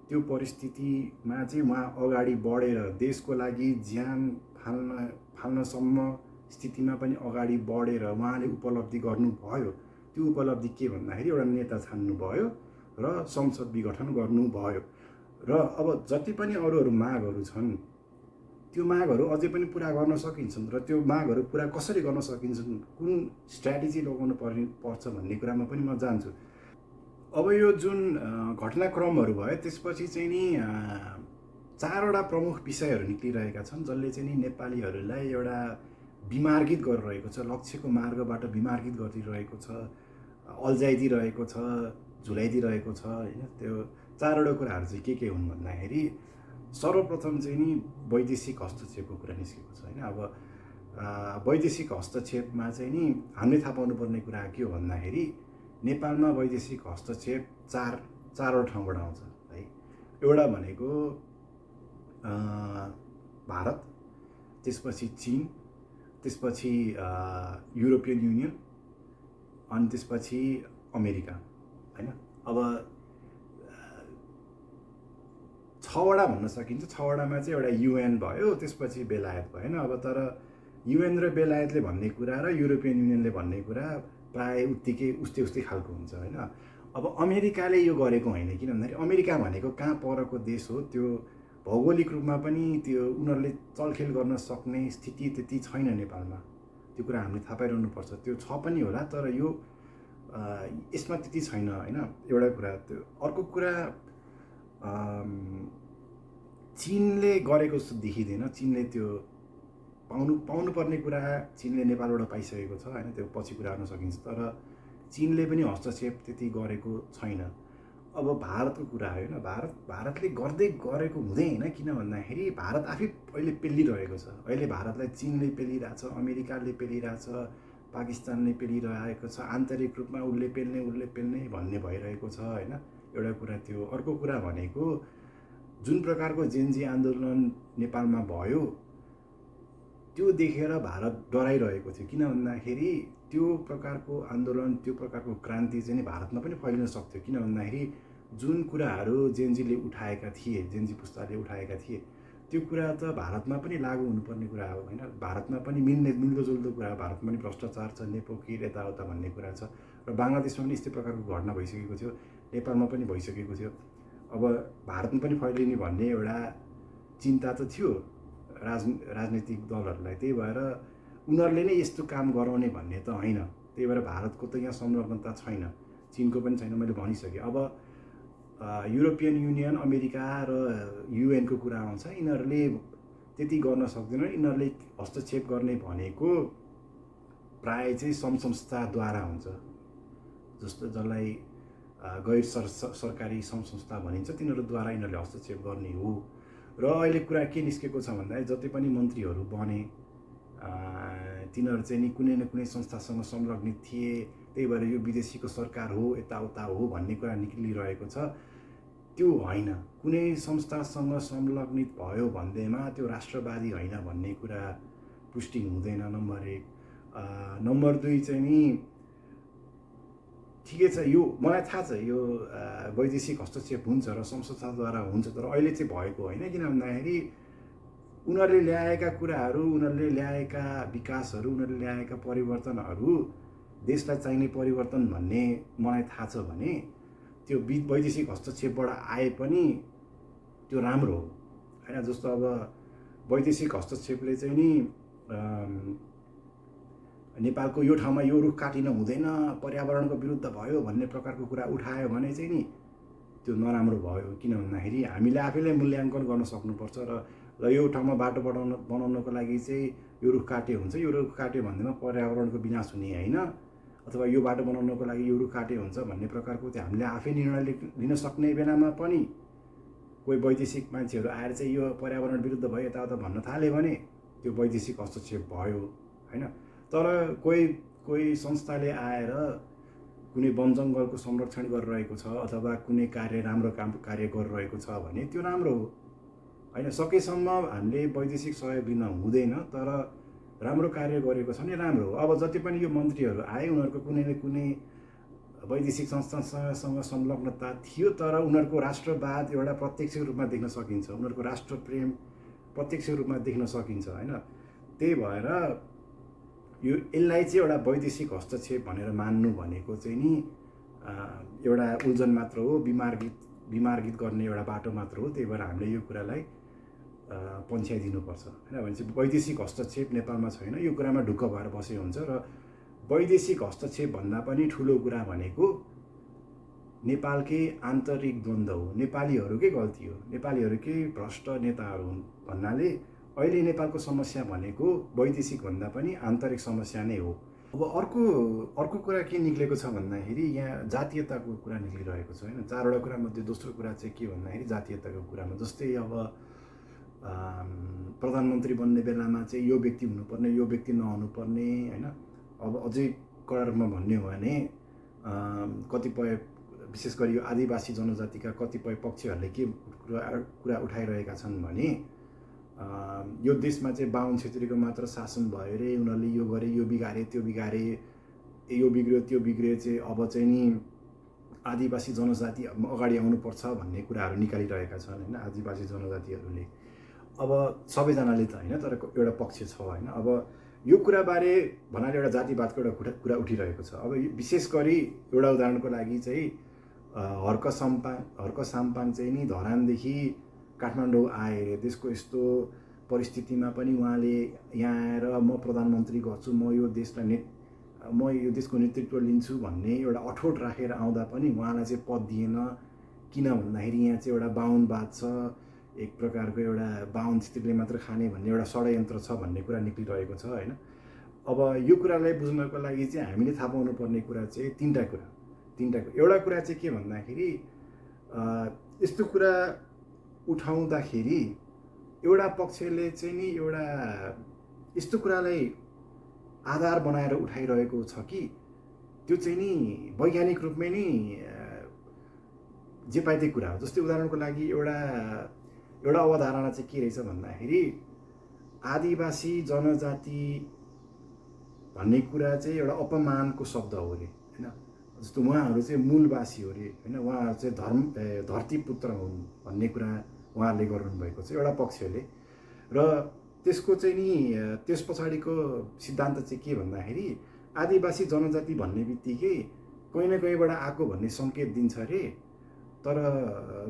त्यो परिस्थितिमा चाहिँ उहाँ अगाडि बढेर देशको लागि ज्यान फाल्नसम्म स्थितिमा पनि अगाडि बढेर उहाँले उपलब्धि गर्नुभयो। त्यो उपलब्धि के भन्दाखेरि एउटा नेता छान्नुभयो र संसद विघटन गर्नुभयो। र अब जति पनि अरू मागहरू छन् त्यो मागहरू अझै पनि पुरा गर्न सकिन्छन् र त्यो मागहरू पुरा कसरी गर्न सकिन्छन्, कुन स्ट्र्याटेजी लगाउनु पर्छ भन्ने कुरामा पनि म जान्छु। अब यो जुन घटनाक्रमहरू भयो त्यसपछि चाहिँ नि 4वटा प्रमुख विषयहरू निक्लिरहेका छन् जसले चाहिँ नि नेपालीहरूलाई एउटा विमार्गित गरिरहेको छ, लक्ष्यको मार्गबाट विमार्गित गरिरहेको छ, अल्झाइदिरहेको छ, झुलाइदिरहेको छ होइन। त्यो 4वटा कुराहरू चाहिँ के हुन् भन्दाखेरि सर्वप्रथम चाहिँ नि वैदेशिक हस्तक्षेपको कुरा निस्केको छ होइन। अब वैदेशिक हस्तक्षेपमा चाहिँ नि हामीले थाहा पाउनुपर्ने कुरा के हो भन्दाखेरि नेपालमा वैदेशिक हस्तक्षेप चारवटा ठाउँबाट आउँछ है। एउटा भनेको भारत, त्यसपछि चीन, त्यसपछि युरोपियन युनियन, अनि त्यसपछि अमेरिका होइन। अब 6वटा भन्न सकिन्छ। 6वटामा चाहिँ एउटा युएन भयो, त्यसपछि बेलायत भयो होइन। अब तर युएन र बेलायतले भन्ने कुरा र युरोपियन युनियनले भन्ने कुरा प्रायः उस्तै खालको हुन्छ होइन। अब अमेरिकाले यो गरेको होइन, किन भन्दाखेरि अमेरिका भनेको कहाँ परको देश हो, त्यो भौगोलिक रूपमा पनि त्यो उनीहरूले चलखेल गर्न सक्ने स्थिति त्यति छैन नेपालमा। त्यो कुरा हामीले थाहा पाइरहनुपर्छ। त्यो छ पनि होला तर यो यसमा त्यति छैन होइन। एउटा कुरा त्यो। अर्को कुरा चीनले गरेको जस्तो देखिँदैन। चीनले त्यो पाउनुपर्ने कुरा चीनले नेपालबाट पाइसकेको छ होइन, त्यो पछि कुरा गर्न सकिन्छ। तर चीनले पनि हस्तक्षेप त्यति गरेको छैन। अब भारतको कुरा हो होइन। भारतले गर्दै गरेको हुँदै होइन, किन भन्दाखेरि भारत आफै अहिले पेलिरहेको छ। अहिले भारतलाई चीनले पेलिरहेछ, अमेरिकाले पेलिरहेछ, पाकिस्तानले पेलिरहेको छ। आन्तरिक रूपमा उसले पेल्ने भन्ने भइरहेको छ होइन। एउटा कुरा त्यो। अर्को कुरा भनेको जुन प्रकारको जेनजी आन्दोलन नेपालमा भयो त्यो देखेर भारत डराइरहेको थियो। किन भन्दाखेरि त्यो प्रकारको आन्दोलन, त्यो प्रकारको क्रान्ति चाहिँ भारतमा पनि फैलिन सक्थ्यो। किन भन्दाखेरि जुन कुराहरू जेनजीले उठाएका थिए, जेनजी पुस्ताले उठाएका थिए, त्यो कुरा त भारतमा पनि लागू हुनुपर्ने कुरा हो होइन। भारतमा पनि मिल्दोजुल्दो कुरा, भारतमा पनि भ्रष्टाचार छ, नेपोकिर यताउता भन्ने कुरा छ र बङ्गलादेशमा पनि यस्तै प्रकारको घटना भइसकेको थियो, नेपालमा पनि भइसकेको थियो। अब भारतमा पनि फैलिने भन्ने एउटा चिन्ता त थियो राजनीतिक दलहरूलाई। त्यही भएर उनीहरूले नै यस्तो काम गराउने भन्ने त होइन। त्यही भएर भारतको त यहाँ संलग्नता छैन, चीनको पनि छैन, मैले भनिसकेँ। अब युरोपियन युनियन, अमेरिका र युएनको कुरा आउँछ। यिनीहरूले त्यति गर्न सक्दैनन्। यिनीहरूले हस्तक्षेप गर्ने भनेको प्राय चाहिँ संस्थाद्वारा हुन्छ, जस्तो जसलाई गैर सरकारी संस्था भनिन्छ, तिनीहरूद्वारा यिनीहरूले हस्तक्षेप गर्ने हो। र अहिले कुरा के निस्केको छ भन्दाखेरि जति पनि मन्त्रीहरू बने तिनीहरू चाहिँ नि कुनै न कुनै संस्थासँग संलग्नित थिए, त्यही भएर यो विदेशीको सरकार हो, यताउता हो भन्ने कुरा निक्लिरहेको छ। त्यो होइन। कुनै संस्थासँग संलग्नित भयो भन्दैमा त्यो राष्ट्रवादी होइन भन्ने कुरा पुष्टि हुँदैन, नम्बर 1। नम्बर 2 चाहिँ नि ठिकै छ, यो मलाई थाहा छ यो वैदेशिक हस्तक्षेप हुन्छ र संस्थाद्वारा हुन्छ, तर अहिले चाहिँ भएको होइन। किन भन्दाखेरि उनीहरूले ल्याएका कुराहरू, उनीहरूले ल्याएका विकासहरू, उनीहरूले ल्याएका परिवर्तनहरू देशलाई चाहिने परिवर्तन भन्ने मलाई थाहा छ भने त्यो वैदेशिक हस्तक्षेपबाट आए पनि त्यो राम्रो हो होइन। जस्तो अब वैदेशिक हस्तक्षेपले चाहिँ नि नेपालको यो ठाउँमा यो रुख काटिन हुँदैन, पर्यावरणको विरुद्ध भयो भन्ने प्रकारको कुरा उठायो भने चाहिँ नि त्यो नराम्रो भयो। किन भन्दाखेरि हामीले आफैले मूल्याङ्कन गर्न सक्नुपर्छ र यो ठाउँमा बाटो बनाउनको लागि चाहिँ यो रुख काट्यो हुन्छ, यो रुख काट्यो भन्दैमा पर्यावरणको विनाश हुने होइन, अथवा यो बाटो बनाउनको लागि यो रुख काट्यो हुन्छ भन्ने प्रकारको त्यो हामीले आफै निर्णय लिन सक्ने बेलामा पनि कोही वैदेशिक मान्छेहरू आएर चाहिँ यो पर्यावरण विरुद्ध भयो यताउता भन्न थाल्यो भने त्यो वैदेशिक हस्तक्षेप भयो होइन। तर कोही संस्थाले आएर कुनै वन जङ्गलको संरक्षण गरिरहेको छ अथवा कुनै राम्रो कार्य गरिरहेको छ भने त्यो राम्रो हो होइन। सकेसम्म हामीले वैदेशिक सहयोग लिन हुँदैन, तर राम्रो कार्य गरेको छ भने राम्रो हो। अब जति पनि यो मन्त्रीहरू आए उनीहरूको कुनै न कुनै वैदेशिक संस्थासँग संलग्नता थियो, तर उनीहरूको राष्ट्रवाद एउटा प्रत्यक्ष रूपमा देख्न सकिन्छ, उनीहरूको राष्ट्रप्रेम प्रत्यक्ष रूपमा देख्न सकिन्छ होइन। त्यही भएर यसलाई चाहिँ एउटा वैदेशिक हस्तक्षेप भनेर मान्नु भनेको चाहिँ नि एउटा उल्झन मात्र हो, बिमार्गित गर्ने एउटा बाटो मात्र हो। त्यही भएर हामीले यो कुरालाई पन्छ्याइदिनुपर्छ होइन। भने चाहिँ वैदेशिक हस्तक्षेप नेपालमा छैन, यो कुरामा ढुक्क भएर बसे हुन्छ। र वैदेशिक हस्तक्षेप भन्दा पनि ठुलो कुरा भनेको नेपालकै आन्तरिक द्वन्द्व हो, नेपालीहरूकै गल्ती हो, नेपालीहरूकै भ्रष्ट नेताहरू हुन् भन्नाले अहिले नेपालको समस्या भनेको वैदेशिक भन्दा पनि आन्तरिक समस्या नै हो। अब अर्को कुरा के निक्लेको छ भन्दाखेरि यहाँ जातीयताको कुरा निक्लिरहेको छ होइन। चारवटा कुरामध्ये दोस्रो कुरा चाहिँ के भन्दाखेरि जातीयताको कुरामा, जस्तै अब प्रधानमन्त्री बन्ने बेलामा चाहिँ यो व्यक्ति हुनुपर्ने, यो व्यक्ति नहुनुपर्ने होइन। अब अझै कडा रूपमा भन्ने हो भने कतिपय विशेष गरी यो आदिवासी जनजातिका कतिपय पक्षहरूले के कुरा उठाइरहेका छन् भने यो देशमा चाहिँ बाहुन छेत्रीको मात्र शासन भयो रे, उनीहरूले यो गरे, यो बिगारे, त्यो बिगारे, यो बिग्रियो, त्यो बिग्रियो, चाहिँ अब चाहिँ नि आदिवासी जनजाति अगाडि आउनुपर्छ भन्ने कुराहरू निकालिरहेका छन् होइन आदिवासी जनजातिहरूले। अब सबैजनाले त होइन, तर एउटा पक्ष छ होइन। अब यो कुराबारे भन्नाले एउटा जातिवादको एउटा कुरा उठिरहेको छ। अब विशेष गरी एउटा उदाहरणको लागि चाहिँ हर्क साम्पाङ चाहिँ नि धरानदेखि काठमाडौँ आए रे। त्यसको यस्तो परिस्थितिमा पनि उहाँले यहाँ आएर म प्रधानमन्त्री गर्छु, म यो देशको नेतृत्व लिन्छु भन्ने एउटा अठोट राखेर आउँदा पनि उहाँलाई चाहिँ पद दिएन। किन भन्दाखेरि यहाँ चाहिँ एउटा बाहुनवाद छ, एक प्रकारको एउटा बाहुन छेत्रीले मात्र खाने भन्ने एउटा षड्यन्त्र छ भन्ने कुरा निक्लिरहेको छ होइन। अब यो कुरालाई बुझ्नको लागि चाहिँ हामीले थाहा पाउनुपर्ने कुरा चाहिँ तिनवटा कुरा। एउटा कुरा चाहिँ के भन्दाखेरि यस्तो कुरा उठाउँदाखेरि एउटा पक्षले चाहिँ नि एउटा यस्तो कुरालाई आधार बनाएर उठाइरहेको छ कि त्यो चाहिँ नि वैज्ञानिक रूपमै नि जे पाए त्यही कुरा हो। जस्तै उदाहरणको लागि एउटा अवधारणा चाहिँ के रहेछ भन्दाखेरि आदिवासी जनजाति भन्ने कुरा चाहिँ एउटा अपमानको शब्द हो अरे होइन। जस्तो उहाँहरू चाहिँ मूलवासी हो अरे होइन, उहाँहरू चाहिँ धरतीपुत्र हुन् भन्ने कुरा उहाँहरूले गर्नुभएको छ एउटा पक्षले। र त्यसको चाहिँ नि त्यस पछाडिको सिद्धान्त चाहिँ के भन्दाखेरि आदिवासी जनजाति भन्ने बित्तिकै कहीँ न कहीँबाट आएको भन्ने सङ्केत दिन्छ अरे। तर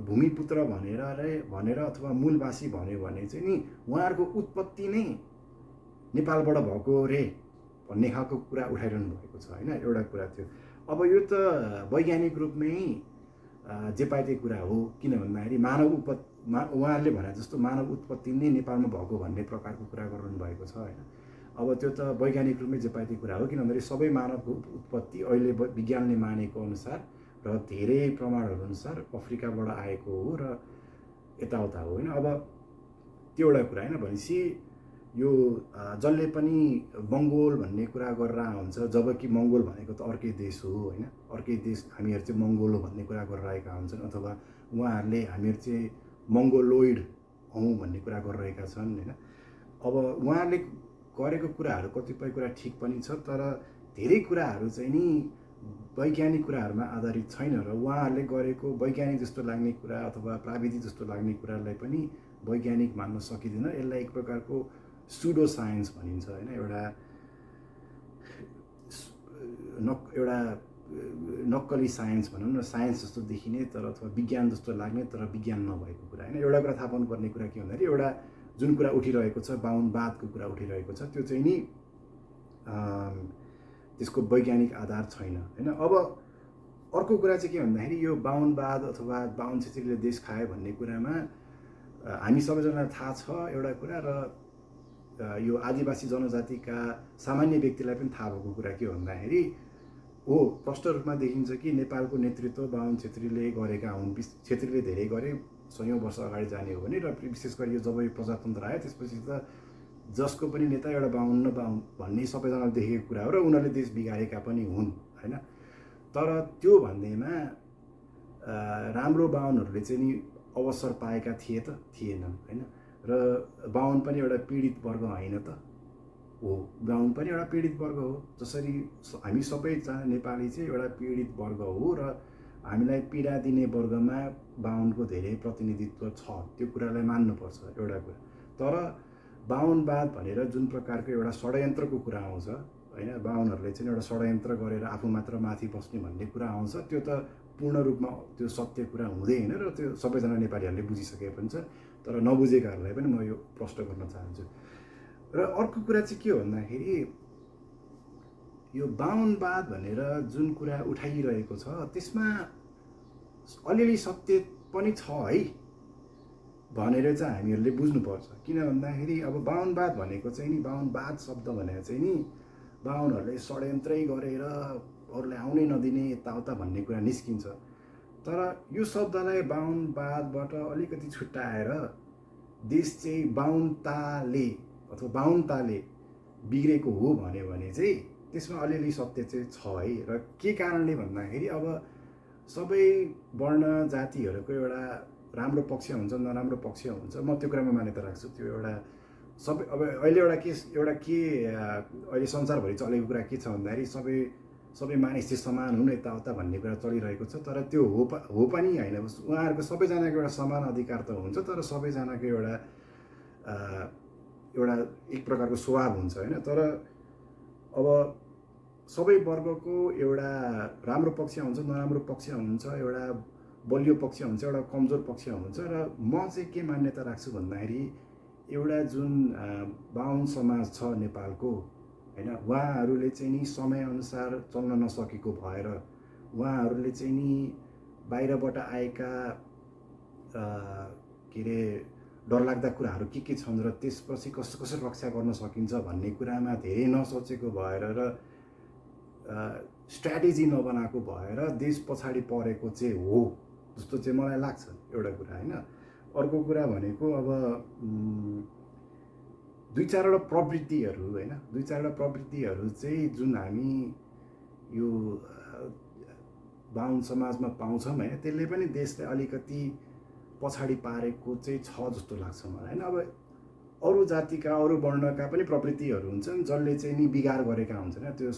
भूमिपुत्र भनेर अथवा मूलवासी भन्यो भने चाहिँ नि उहाँहरूको उत्पत्ति नै नेपालबाट भएको रे भन्ने खालको कुरा उठाइरहनु भएको छ होइन। एउटा कुरा थियो। अब यो त वैज्ञानिक रूपमै जे पाए त्यही कुरा हो। किन भन्दाखेरि उहाँहरूले भने जस्तो मानव उत्पत्ति नै नेपालमा भएको भन्ने प्रकारको कुरा गरिरहनु भएको छ होइन। अब त्यो त वैज्ञानिक रूपमै जे पाए त्यही कुरा हो। किन भन्दाखेरि सबै मानवको उत्पत्ति अहिले विज्ञानले मानेको अनुसार र धेरै प्रमाणहरू अनुसार अफ्रिकाबाट आएको हो र यताउता हो होइन। अब त्यो एउटा कुरा होइन। भनेपछि यो जसले पनि मङ्गोल भन्ने कुरा गरेर हुन्छ, जबकि मङ्गोल भनेको त अर्कै देश हो होइन। अर्कै देश, हामीहरू चाहिँ मङ्गोल हो भन्ने कुरा गरिरहेका हुन्छन्, अथवा उहाँहरूले हामीहरू चाहिँ मङ्गोलोइड हौँ भन्ने कुरा गरिरहेका छन् होइन। अब उहाँहरूले गरेको कुराहरू कतिपय कुरा ठिक पनि छ, तर धेरै कुराहरू चाहिँ नि वैज्ञानिक कुराहरूमा आधारित छैन। र उहाँहरूले गरेको वैज्ञानिक जस्तो लाग्ने कुरा अथवा प्राविधिक जस्तो लाग्ने कुरालाई पनि वैज्ञानिक मान्न सकिँदैन। यसलाई एक प्रकारको सुडो साइन्स भनिन्छ होइन। एउटा नक्कली साइन्स भनौँ न, साइन्स जस्तो देखिने तर अथवा विज्ञान जस्तो लाग्ने तर विज्ञान नभएको कुरा होइन। एउटा कुरा थाहा पाउनुपर्ने कुरा के भन्दाखेरि एउटा जुन कुरा उठिरहेको छ, बाहुनवादको कुरा उठिरहेको छ, त्यो चाहिँ नि त्यसको वैज्ञानिक आधार छैन होइन। अब अर्को कुरा चाहिँ के भन्दाखेरि यो बाहुनवाद अथवा बाहुन छेत्रीले देश खायो भन्ने कुरामा हामी सबैजनालाई थाहा छ एउटा कुरा, र यो आदिवासी जनजातिका सामान्य व्यक्तिलाई पनि थाहा भएको कुरा के भन्दाखेरि हो प्रष्ट रूपमा देखिन्छ कि नेपालको नेतृत्व बाहुन छेत्रीले गरेका हुन्। छेत्रीले धेरै गरे, 100औं वर्ष अगाडि जाने हो भने। र विशेष गरी यो जब यो प्रजातन्त्र आयो त्यसपछि त जसको पनि नेता एउटा बाहुन भन्ने सबैजनाले देखेको कुरा हो र उनीहरूले देश बिगारेका पनि हुन् होइन। तर त्यो भन्दैमा राम्रो बाहुनहरूले चाहिँ नि अवसर पाएका थिएनन् होइन। र बाहुन पनि एउटा पीडित वर्ग होइन त हो, बाहुन पनि एउटा पीडित वर्ग हो। जसरी हामी सबैजना नेपाली चाहिँ एउटा पीडित वर्ग हो र हामीलाई पीडा दिने वर्गमा बाहुनको धेरै प्रतिनिधित्व छ, त्यो कुरालाई मान्नुपर्छ एउटा कुरा। तर बाहुनवाद भनेर जुन प्रकारको एउटा षड्यन्त्रको कुरा आउँछ होइन, बाहुनहरूले चाहिँ एउटा षड्यन्त्र गरेर आफू मात्र माथि बस्ने भन्ने कुरा आउँछ, त्यो त पूर्ण रूपमा त्यो सत्य कुरा हुँदैन र त्यो सबैजना नेपालीहरूले बुझिसके पनि छ। तर नबुझेकाहरूलाई पनि म यो प्रश्न गर्न चाहन्छु। र अर्को कुरा चाहिँ के हो भन्दाखेरि यो बाहुनवाद भनेर जुन कुरा उठाइरहेको छ त्यसमा अलिअलि सत्य पनि छ है भनेर चाहिँ हामीहरूले बुझ्नुपर्छ। किन भन्दाखेरि अब बाहुनवाद भनेको चाहिँ नि, बाहुनवाद शब्द भनेको चाहिँ नि बाहुनहरूले षड्यन्त्रै गरेर अरूलाई आउनै नदिने यताउता भन्ने कुरा निस्किन्छ। तर यो शब्दलाई बाहुनवादबाट अलिकति छुट्याएर देश चाहिँ बाहुनताले अथवा बाहुनताले बिग्रेको हो भन्यो भने चाहिँ त्यसमा अलिअलि सत्य चाहिँ छ है। र के कारणले भन्दाखेरि अब सबै वर्ण जातिहरूको एउटा राम्रो पक्ष हुन्छ, नराम्रो पक्ष हुन्छ। म त्यो कुरामा मान्यता राख्छु। त्यो एउटा सबै अब अहिले एउटा के अहिले संसारभरि चलेको कुरा के छ भन्दाखेरि सबै मानिस चाहिँ समान हुन् यताउता भन्ने कुरा चलिरहेको छ। तर त्यो हो पनि होइन। उहाँहरूको सबैजनाको एउटा समान अधिकार त हुन्छ, तर सबैजनाको एउटा एक प्रकारको स्वभाव हुन्छ होइन। तर अब सबै वर्गको एउटा राम्रो पक्ष हुन्छ, नराम्रो पक्ष हुन्छ, एउटा बलियो पक्ष हुन्छ, एउटा कमजोर पक्ष हुन्छ। र म चाहिँ के मान्यता राख्छु भन्दाखेरि एउटा जुन बाहुन समाज छ नेपालको होइन, उहाँहरूले चाहिँ नि समयअनुसार चल्न नसकेको भएर उहाँहरूले चाहिँ नि बाहिरबाट आएका के अरे डरलाग्दा कुराहरू के छन् र त्यसपछि कसरी रक्षा गर्न सकिन्छ भन्ने कुरामा धेरै नसोचेको भएर र स्ट्र्याटेजी नबनाएको भएर देश पछाडि परेको चाहिँ हो जस्तो चाहिँ मलाई लाग्छ एउटा कुरा होइन। अर्को कुरा भनेको अब दुई चारवटा प्रवृत्तिहरू होइन, दुई चारवटा प्रवृत्तिहरू चाहिँ जुन हामी यो बाहुन समाजमा पाउँछौँ होइन, त्यसले पनि देशलाई अलिकति पछाडि पारेको चाहिँ छ जस्तो लाग्छ मलाई होइन। अब अरू जातिका अरू वर्णका पनि प्रवृत्तिहरू हुन्छन् जसले चाहिँ नि बिगार गरेका हुन्छन्। त्यो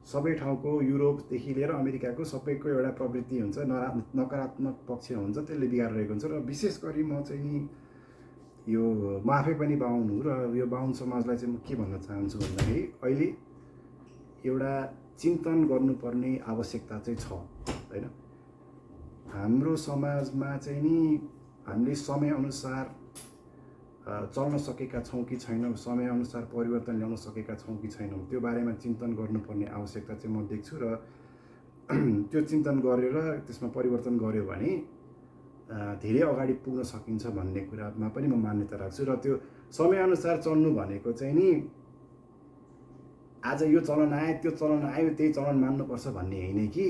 सबै ठाउँको युरोपदेखि लिएर अमेरिकाको सबैको एउटा प्रवृत्ति हुन्छ, नकारात्मक पक्ष हुन्छ, त्यसले बिगारिरहेको हुन्छ। र विशेष गरी म चाहिँ नि यो म आफै पनि बाहुन हुँ र यो बाहुन समाजलाई चाहिँ म के भन्न चाहन्छु भन्दाखेरि अहिले एउटा चिन्तन गर्नुपर्ने आवश्यकता चाहिँ छ होइन। हाम्रो समाजमा चाहिँ नि हामीले समयअनुसार चल्न सकेका छौँ कि छैनौँ, समयअनुसार परिवर्तन ल्याउन सकेका छौँ कि छैनौँ, त्यो बारेमा चिन्तन गर्नुपर्ने आवश्यकता चाहिँ म देख्छु। र त्यो चिन्तन गरेर त्यसमा परिवर्तन गर्यो भने धेरै अगाडि पुग्न सकिन्छ भन्ने कुरामा पनि म मान्यता राख्छु। र त्यो समयअनुसार चल्नु भनेको चाहिँ नि आज यो चलन आयो त्यो चलन आयो त्यही चलन मान्नुपर्छ भन्ने होइन कि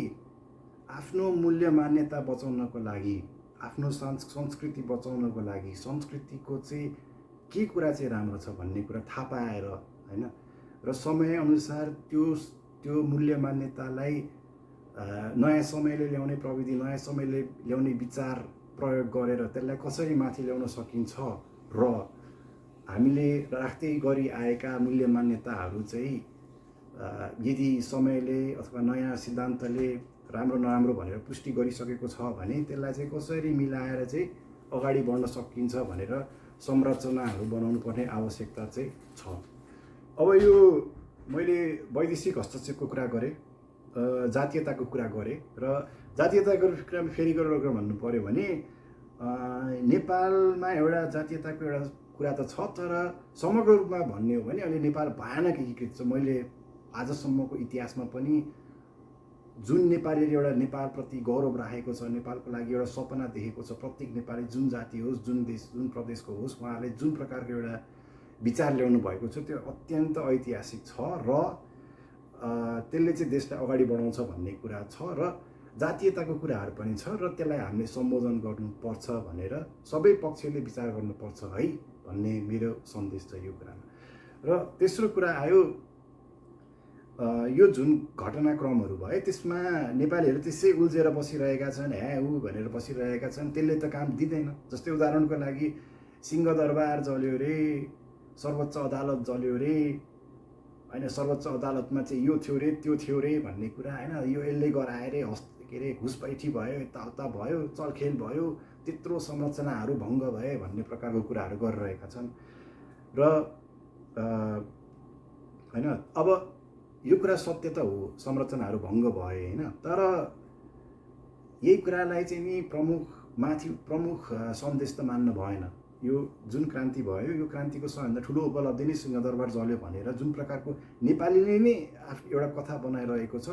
आफ्नो मूल्य मान्यता बचाउनको लागि, आफ्नो संस्कृति बचाउनको लागि, संस्कृतिको चाहिँ के कुरा चाहिँ राम्रो छ भन्ने कुरा थाहा पाएर होइन र समयअनुसार त्यो मूल्य मान्यतालाई नयाँ समयले ल्याउने प्रविधि, नयाँ समयले ल्याउने विचार प्रयोग गरेर त्यसलाई कसरी माथि ल्याउन सकिन्छ र हामीले राख्दै गरी आएका मूल्य मान्यताहरू चाहिँ यदि समयले अथवा नयाँ सिद्धान्तले राम्रो नराम्रो भनेर पुष्टि गरिसकेको छ भने त्यसलाई चाहिँ कसरी मिलाएर चाहिँ अगाडि बढ्न सकिन्छ भनेर संरचनाहरू बनाउनु पर्ने आवश्यकता चाहिँ छ। अब यो मैले वैदेशिक हस्तक्षेपको कुरा गरेँ, जातीयताको कुरा गरेँ र जातीयताको कुरा फेरि गरेर भन्नु पर्यो भने नेपालमा एउटा जातीयताको एउटा कुरा त छ, तर समग्र रूपमा भन्ने हो भने अहिले नेपाल भयानक एकीकृत छ। मैले आजसम्मको इतिहासमा पनि जुन नेपालीले एउटा नेपालप्रति गौरव राखेको छ, नेपालको लागि एउटा सपना देखेको छ, प्रत्येक नेपाली जुन जाति होस्, जुन देश, जुन प्रदेशको होस्, उहाँहरूले जुन प्रकारको एउटा विचार ल्याउनु भएको छ त्यो अत्यन्त ऐतिहासिक छ र त्यसले चाहिँ देशलाई अगाडि बढाउँछ भन्ने कुरा छ र जातीयताको कुराहरू पनि छ र त्यसलाई हामीले सम्बोधन गर्नुपर्छ भनेर सबै पक्षले विचार गर्नुपर्छ है भन्ने मेरो सन्देश छ यो कुरामा। र तेस्रो कुरा आयो यो जुन घटनाक्रमहरू भयो त्यसमा नेपालीहरू त्यसै उल्झेर बसिरहेका छन्, ऊ भनेर बसिरहेका छन्, त्यसले त काम दिँदैन। जस्तै उदाहरणको लागि सिंहदरबार जल्यो रे, सर्वोच्च अदालत जल्यो रे होइन, सर्वोच्च अदालतमा चाहिँ यो थियो रे त्यो थियो रे भन्ने कुरा होइन, यो यसले गराए रे, के अरे घुसपैठी भयो, यताउता भयो, चलखेल भयो, त्यत्रो संरचनाहरू भङ्ग भए भन्ने प्रकारको कुराहरू गरिरहेका छन्। र होइन अब यो कुरा सत्य त हो, संरचनाहरू भङ्ग भए होइन, तर यही कुरालाई चाहिँ नि प्रमुख सन्देश त मान्न भएन। यो जुन क्रान्ति भयो यो क्रान्तिको सबैभन्दा ठुलो उपलब्धि नै सिंहदरबार जल्यो भनेर जुन प्रकारको नेपालीले नै एउटा कथा बनाइरहेको छ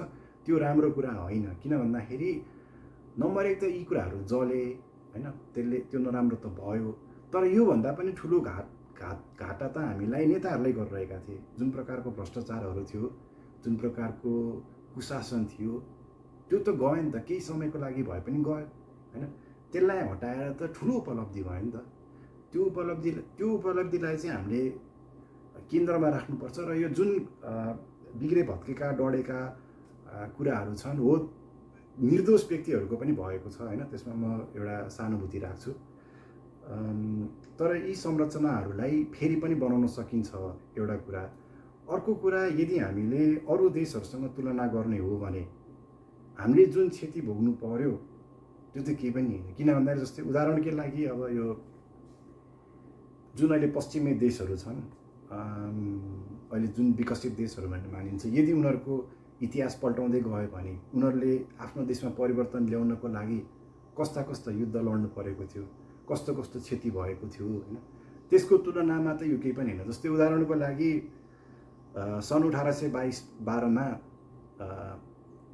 त्यो राम्रो कुरा होइन। किन भन्दाखेरि नम्बर 1 त यी कुराहरू जले होइन, त्यसले त्यो नराम्रो त भयो, तर योभन्दा पनि ठुलो घाटा त हामीलाई नेताहरूले गरिरहेका थिए। जुन प्रकारको भ्रष्टाचारहरू थियो, जुन प्रकारको कुशासन थियो, त्यो त गयो नि त, केही समयको लागि भए पनि गयो होइन। त्यसलाई हटाएर त ठुलो उपलब्धि भयो नि त। त्यो उपलब्धिलाई चाहिँ हामीले केन्द्रमा राख्नुपर्छ। र यो जुन बिग्रे भत्केका डढेका कुराहरू छन् हो निर्दोष व्यक्तिहरूको पनि भएको छ होइन, त्यसमा म एउटा सहानुभूति राख्छु। तर यी संरचनाहरूलाई फेरि पनि बनाउन सकिन्छ एउटा कुरा। अर्को कुरा, यदि हामीले अरू देशहरूसँग तुलना गर्ने हो भने हामीले जुन क्षति भोग्नु पर्यो त्यो त केही पनि होइन। किन भन्दाखेरि जस्तै उदाहरणकै लागि अब यो जुन अहिले पश्चिमी देशहरू छन्, अहिले जुन विकसित देशहरू भनेर मानिन्छ, यदि उनीहरूको इतिहास पल्टाउँदै गयो भने उनीहरूले आफ्नो देशमा परिवर्तन ल्याउनको लागि कस्ता युद्ध लड्नु परेको थियो, कस्तो क्षति भएको थियो होइन, त्यसको तुलनामा त यो केही पनि होइन। जस्तै उदाहरणको लागि सन् 1822-23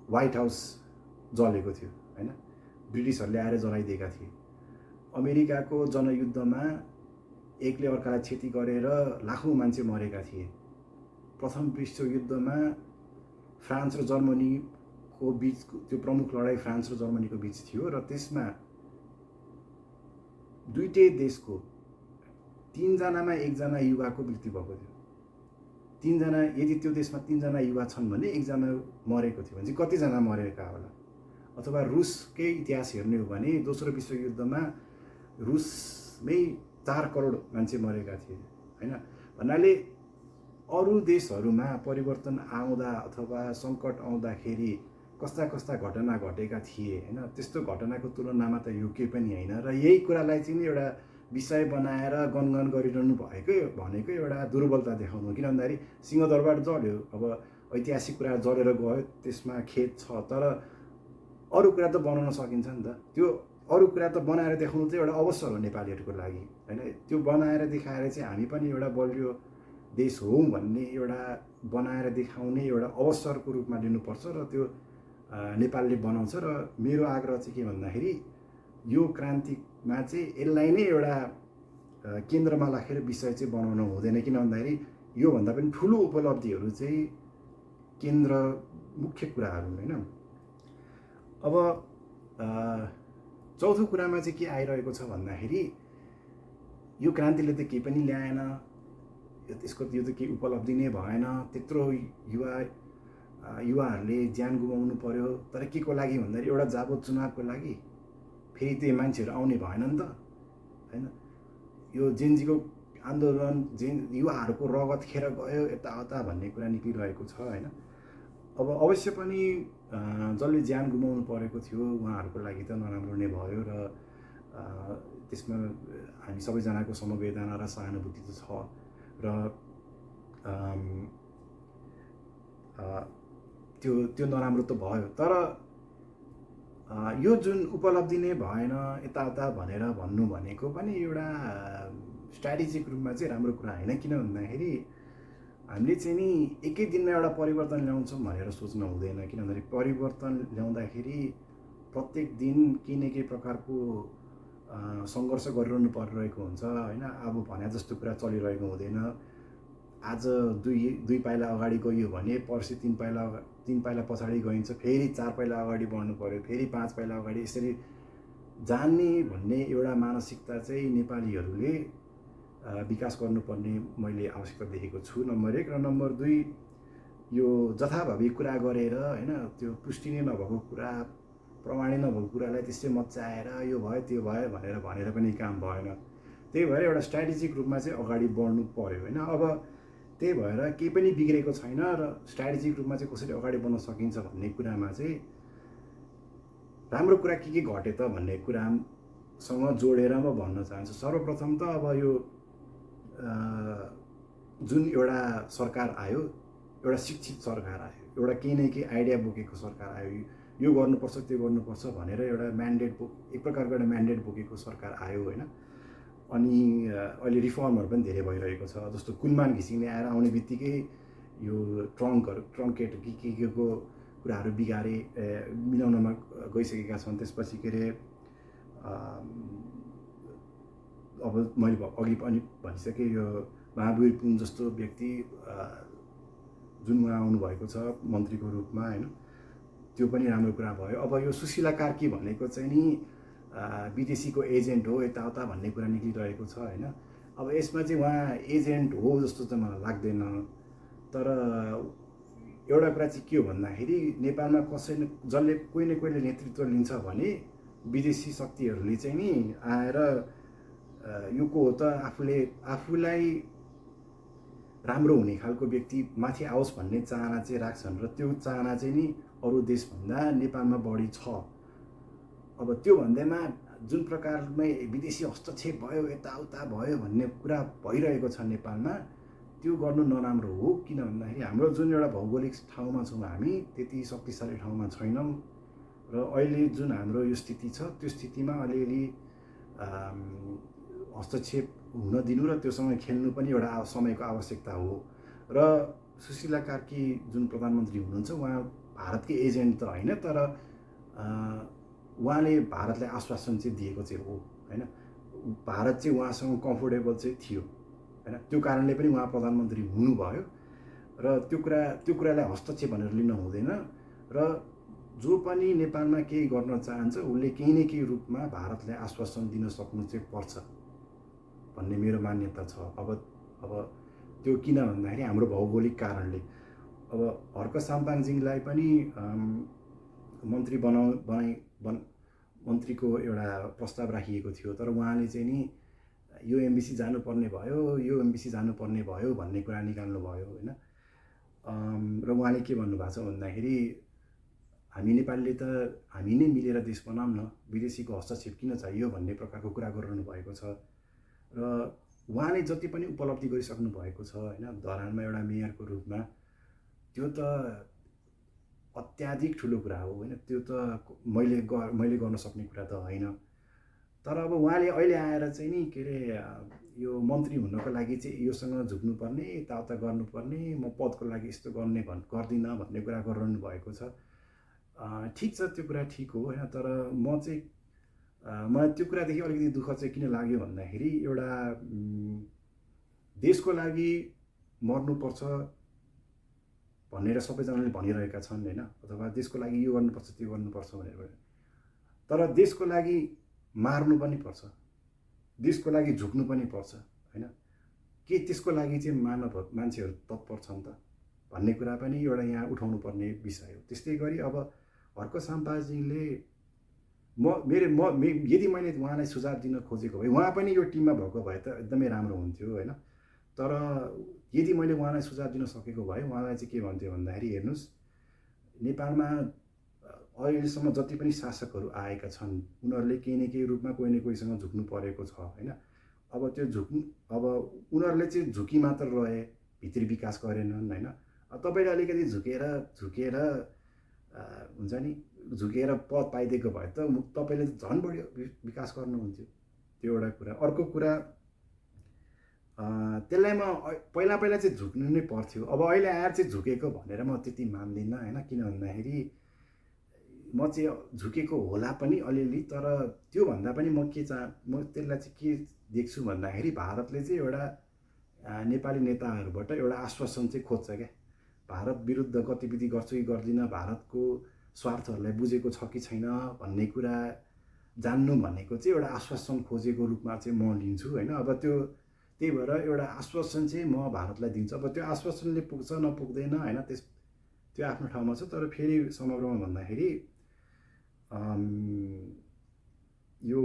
व्हाइट हाउस जलेको थियो होइन, ब्रिटिसहरूले आएर जलाइदिएका थिए। अमेरिकाको जनयुद्धमा एकले अर्कालाई क्षति गरेर लाखौँ मान्छे मरेका थिए। प्रथम विश्वयुद्धमा फ्रान्स र जर्मनीको बिचको त्यो प्रमुख लडाइँ फ्रान्स र जर्मनीको बिच थियो र त्यसमा दुईटै देशको 3 जनामा 1 जना युवाको मृत्यु भएको थियो। 3 जना, यदि त्यो देशमा 3 जना युवा छन् भने 1 जना मरेको थियो भने चाहिँ कतिजना मरेका होला। अथवा रुसकै इतिहास हेर्ने हो भने दोस्रो विश्वयुद्धमा रुसमै 4 करोड मान्छे मरेका थिए होइन। भन्नाले अरू देशहरूमा परिवर्तन आउँदा अथवा सङ्कट आउँदाखेरि कस्ता घटना घटेका थिए होइन, त्यस्तो घटनाको तुलनामा त यो केही पनि होइन। र यही कुरालाई चाहिँ नि एउटा विषय बनाएर गनगन गरिरहनु भनेको एउटा दुर्बलता देखाउनु। किन भन्दाखेरि सिंहदरबार जल्यो, अब ऐतिहासिक कुरा जलेर गयो, त्यसमा खेद छ, तर अरू कुरा त बनाउन सकिन्छ नि त। त्यो अरू कुरा त बनाएर देखाउनु चाहिँ एउटा अवसर हो नेपालीहरूको लागि होइन। त्यो बनाएर देखाएर चाहिँ हामी पनि एउटा बलियो देश हौँ भन्ने एउटा बनाएर देखाउने एउटा अवसरको रूपमा लिनुपर्छ र त्यो नेपालले बनाउँछ। र मेरो आग्रह चाहिँ के भन्दाखेरि यो क्रान्तिमा चाहिँ यसलाई नै एउटा केन्द्रमा राखेर विषय चाहिँ बनाउनु हुँदैन। किन भन्दाखेरि योभन्दा पनि ठुलो उपलब्धिहरू चाहिँ केन्द्र मुख्य कुराहरू होइन। अब चौथो कुरामा चाहिँ के आइरहेको छ भन्दाखेरि यो क्रान्तिले त केही पनि ल्याएन, यो त केही उपलब्धि नै भएन। त्यत्रो युवाहरूले ज्यान गुमाउनु पर्यो, तर के को लागि भन्दाखेरि एउटा जाबोत चुनावको लागि। फेरि त्यो मान्छेहरू आउने भएन नि त होइन। यो जेनजीको आन्दोलन युवाहरूको रगत खेर गयो यताउता भन्ने कुरा निक्लिरहेको छ होइन। अब अवश्य पनि जसले ज्यान गुमाउनु परेको थियो उहाँहरूको लागि त नराम्रो नै भयो र त्यसमा हामी सबैजनाको समवेदना र सहानुभूति त छ। र त्यो नराम्रो त भयो, तर यो जुन उपलब्धि नै भएन यताउता भनेर भन्नु भनेको पनि एउटा स्ट्राटेजिक रूपमा चाहिँ राम्रो कुरा होइन। किन भन्दाखेरि हामीले चाहिँ नि एकै दिनमा एउटा परिवर्तन ल्याउँछौँ भनेर सोच्न हुँदैन। किन भन्दाखेरि परिवर्तन ल्याउँदाखेरि प्रत्येक दिन केही न केही प्रकारको सङ्घर्ष गरिरहनु परिरहेको हुन्छ होइन। अब भने जस्तो कुरा चलिरहेको हुँदैन। आज दुई पाइला अगाडि गइयो भने पर्सि 3 पाइला पछाडि गइन्छ, फेरि 4 पाइला अगाडि बढ्नु पर्यो, फेरि 5 पाइला अगाडि, यसरी जान्ने भन्ने एउटा मानसिकता चाहिँ नेपालीहरूले विकास गर्नुपर्ने मैले आवश्यकता देखेको छु, नम्बर 1। र नम्बर 2, यो जथाभावी कुरा गरेर होइन, त्यो पुष्टि नै नभएको कुरा, प्रमाणित नभएको कुरालाई त्यसै मच्चाएर यो भयो त्यो भयो भनेर पनि काम भएन। त्यही भएर एउटा स्ट्राटेजिक रूपमा चाहिँ अगाडि बढ्नु पर्यो होइन। अब त्यही भएर केही पनि बिग्रेको छैन र स्ट्राटेजिक रूपमा चाहिँ कसरी अगाडि बढ्न सकिन्छ भन्ने कुरामा चाहिँ राम्रो कुरा के घटे त भन्ने कुरासँग जोडेर म भन्न चाहन्छु। सर्वप्रथम त अब यो जुन एउटा सरकार आयो, एउटा शिक्षित सरकार आयो, एउटा केही न केही आइडिया बोकेको सरकार आयो, यो गर्नुपर्छ त्यो गर्नुपर्छ भनेर एउटा म्यान्डेट एक प्रकारको एउटा म्यान्डेट बोकेको सरकार आयो होइन। अनि अहिले रिफर्महरू पनि धेरै भइरहेको छ। जस्तो कुलमान घिसिङले आएर आउने बित्तिकै यो ट्रङ्केट के को कुराहरू बिगारे मिलाउनमा गइसकेका छन्। त्यसपछि के अरे अब मैले अघि पनि भनिसकेँ, यो महावीर पुन जस्तो व्यक्ति जुन उहाँ आउनुभएको छ मन्त्रीको रूपमा होइन, त्यो पनि राम्रो कुरा भयो। अब यो सुशीला कार्की भनेको चाहिँ नि विदेशीको एजेन्ट हो यताउता भन्ने कुरा निक्लिरहेको छ होइन। अब यसमा चाहिँ उहाँ एजेन्ट हो जस्तो चाहिँ मलाई लाग्दैन। तर एउटा कुरा चाहिँ के हो भन्दाखेरि नेपालमा जसले कोही न कोहीले नेतृत्व लिन्छ भने विदेशी शक्तिहरूले चाहिँ नि आएर यो को हो त, आफूलाई राम्रो हुने खालको व्यक्ति माथि आओस् भन्ने चाहना चाहिँ राख्छन् र त्यो चाहना चाहिँ नि अरू देशभन्दा नेपालमा बढी छ। अब त्यो भन्दैमा जुन प्रकारमै विदेशी हस्तक्षेप भयो यताउता भयो भन्ने कुरा भइरहेको छ नेपालमा, त्यो गर्नु नराम्रो हो। किन भन्दाखेरि हाम्रो जुन एउटा भौगोलिक ठाउँमा छौँ हामी, त्यति शक्तिशाली ठाउँमा छैनौँ र अहिले जुन हाम्रो यो स्थिति छ त्यो स्थितिमा अलिअलि हस्तक्षेप हुन दिनु र त्योसँग खेल्नु पनि एउटा समयको आवश्यकता हो। र सुशीला कार्की जुन प्रधानमन्त्री हुनुहुन्छ उहाँ भारतकै एजेन्ट त होइन, तर उहाँले भारतलाई आश्वासन चाहिँ दिएको चाहिँ हो होइन। भारत चाहिँ उहाँसँग कम्फोर्टेबल चाहिँ थियो होइन, त्यो कारणले पनि उहाँ प्रधानमन्त्री हुनुभयो। र त्यो कुरालाई हस्तक्षेप भनेर लिन हुँदैन। र जो पनि नेपालमा केही गर्न चाहन्छ उसले केही न केही रूपमा भारतलाई आश्वासन दिन सक्नु चाहिँ पर्छ भन्ने मेरो मान्यता छ। अब त्यो किन भन्दाखेरि हाम्रो भौगोलिक कारणले। अब हर्क साम्पाङजिङलाई पनि मन्त्री मन्त्रीको एउटा प्रस्ताव राखिएको थियो, तर उहाँले चाहिँ नि यो एमबिसी जानुपर्ने भयो भन्ने कुरा निकाल्नु भयो होइन। र उहाँले के भन्नुभएको छ भन्दाखेरि हामी नेपालीले त हामी नै मिलेर देश बनाऊँ न, विदेशीको हस्तक्षेप किन चाहियो भन्ने प्रकारको कुरा गरिरहनु भएको छ। र उहाँले जति पनि उपलब्धि गरिसक्नु भएको छ होइन, धरानमा एउटा मेयरको रूपमा, त्यो त अत्याधिक ठुलो कुरा हो होइन। त्यो त मैले गर्न सक्ने कुरा त होइन। तर अब उहाँले अहिले आएर चाहिँ नि के अरे यो मन्त्री हुनको लागि चाहिँ योसँग झुक्नुपर्ने यताउता गर्नुपर्ने, म पदको लागि यस्तो गर्दिनँ भन्ने कुरा गरिरहनु भएको छ। ठिक छ, त्यो कुरा ठिक हो होइन। तर मलाई त्यो कुरादेखि अलिकति दुःख चाहिँ किन लाग्यो भन्दाखेरि एउटा देशको लागि मर्नुपर्छ भनेर सबैजनाले भनिरहेका छन् होइन, अथवा देशको लागि यो गर्नुपर्छ त्यो गर्नुपर्छ भनेर। तर देशको लागि मार्नु पनि पर्छ, देशको लागि झुक्नु पनि पर्छ होइन। के त्यसको लागि चाहिँ मान्छेहरू तत्पर छन् त भन्ने कुरा पनि एउटा यहाँ उठाउनु पर्ने विषय हो। त्यस्तै गरी अब हर्क साम्पाङजिङले यदि मैले उहाँलाई सुझाव दिन खोजेको भए, उहाँ पनि यो टिममा भएको भए त एकदमै राम्रो हुन्थ्यो होइन। तर यदि मैले उहाँलाई सुझाव दिन सकेको भए उहाँलाई चाहिँ के भन्थ्यो भन्दाखेरि, हेर्नुहोस् नेपालमा अहिलेसम्म जति पनि शासकहरू आएका छन् उनीहरूले केही न केही रूपमा कोही न कोहीसँग झुक्नु परेको छ होइन। अब उनीहरूले चाहिँ झुकी मात्र रहे, भित्री विकास गरेनन् होइन। तपाईँले अलिकति झुकेर हुन्छ नि, झुकेर पद पाइदिएको भए त तपाईँले झन् बढी विकास गर्नुहुन्थ्यो। त्यो एउटा कुरा। अर्को कुरा, त्यसलाई म पहिला चाहिँ झुक्नु नै पर्थ्यो। अब अहिले आएर चाहिँ झुकेको भनेर म त्यति मान्दिनँ होइन। किन भन्दाखेरि म चाहिँ झुकेको होला पनि अलिअलि, तर त्योभन्दा पनि म त्यसलाई चाहिँ के देख्छु भन्दाखेरि भारतले चाहिँ एउटा नेपाली नेताहरूबाट एउटा आश्वासन चाहिँ खोज्छ क्या। भारत विरुद्ध गतिविधि गर्छु कि गर्दिनँ, भारतको स्वार्थहरूलाई बुझेको छ कि छैन भन्ने कुरा जान्नु भनेको चाहिँ एउटा आश्वासन खोजेको रूपमा चाहिँ म लिन्छु होइन। अब त्यही भएर एउटा आश्वासन चाहिँ म भारतलाई दिन्छु। अब त्यो आश्वासनले पुग्छ नपुग्दैन होइन, त्यो आफ्नो ठाउँमा छ। तर फेरि समग्रमा भन्दाखेरि यो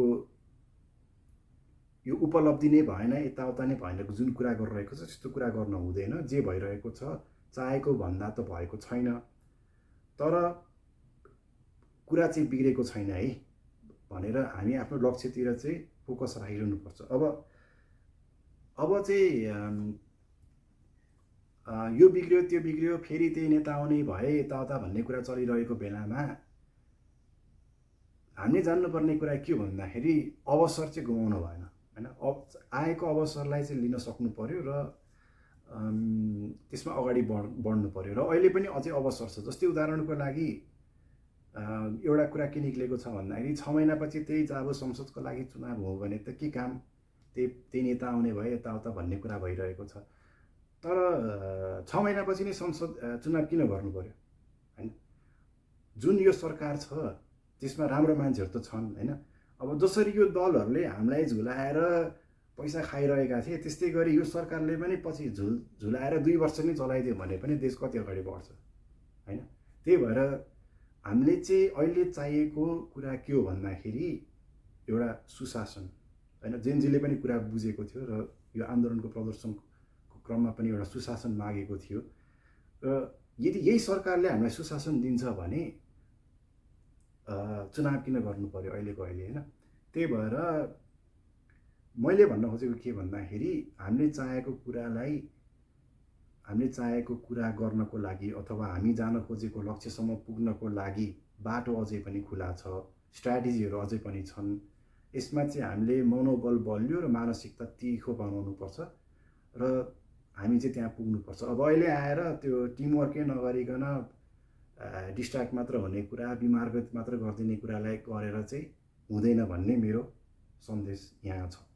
उपलब्धि नै भएन, यताउता नै भएन जुन कुरा गरिरहेको छ त्यस्तो कुरा गर्न हुँदैन। जे भइरहेको छ चाहेको भन्दा त भएको छैन, तर कुरा चाहिँ बिग्रेको छैन है भनेर हामी आफ्नो लक्ष्यतिर चाहिँ फोकस राखिरहनुपर्छ। अब चाहिँ यो बिग्रियो त्यो बिग्रियो फेरि त्यही नेता आउने भए यताउता भन्ने कुरा चलिरहेको बेलामा हामीले जान्नुपर्ने कुरा के हो भन्दाखेरि अवसर चाहिँ गुमाउनु भएन होइन। आएको अवसरलाई चाहिँ लिन सक्नु पर्यो र त्यसमा अगाडि बढ्नु पर्यो र अहिले पनि अझै अवसर छ। जस्तै उदाहरणको लागि एउटा कुरा के निक्लेको छ भन्दाखेरि 6 महिनापछि त्यही अब संसदको लागि चुनाव हो भने त के काम, त्यही नेता आउने भए यताउता भन्ने कुरा भइरहेको छ। तर 6 महिनापछि नै संसद चुनाव किन गर्नु पर्यो होइन। जुन यो सरकार छ त्यसमा राम्रो मान्छेहरू त छन् होइन। अब जसरी यो दलहरूले हामीलाई झुलाएर पैसा खाइरहेका थिए त्यस्तै गरी यो सरकारले पनि पछि झुलाएर 2 वर्ष नै चलाइदियो भने पनि देश कति अगाडि बढ्छ होइन। त्यही भएर हामीले चाहिँ अहिले चाहिएको कुरा के हो भन्दाखेरि एउटा सुशासन होइन। जेनजीले पनि कुरा बुझेको थियो र यो आन्दोलनको प्रदर्शनको क्रममा पनि एउटा सुशासन मागेको थियो र यदि यही सरकारले हामीलाई सुशासन दिन्छ भने चुनाव किन गर्नु पर्यो अहिलेको अहिले होइन। त्यही भएर मैले भन्न खोजेको के भन्दाखेरि हामीले चाहेको कुरा गर्नको लागि अथवा हामी जान खोजेको लक्ष्यसम्म पुग्नको लागि बाटो अझै पनि खुला छ, स्ट्राटेजीहरू अझै पनि छन्। यसमा चाहिँ हामीले मनोबल बलियो र मानसिकता तीखो बनाउनुपर्छ र हामी चाहिँ त्यहाँ पुग्नुपर्छ। अब अहिले आएर त्यो टिमवर्कै नगरिकन डिस्ट्र्याक्ट मात्र हुने कुरा, बिमारगत मात्र गरिदिने कुरालाई गरेर चाहिँ हुँदैन भन्ने मेरो सन्देश यहाँ छ।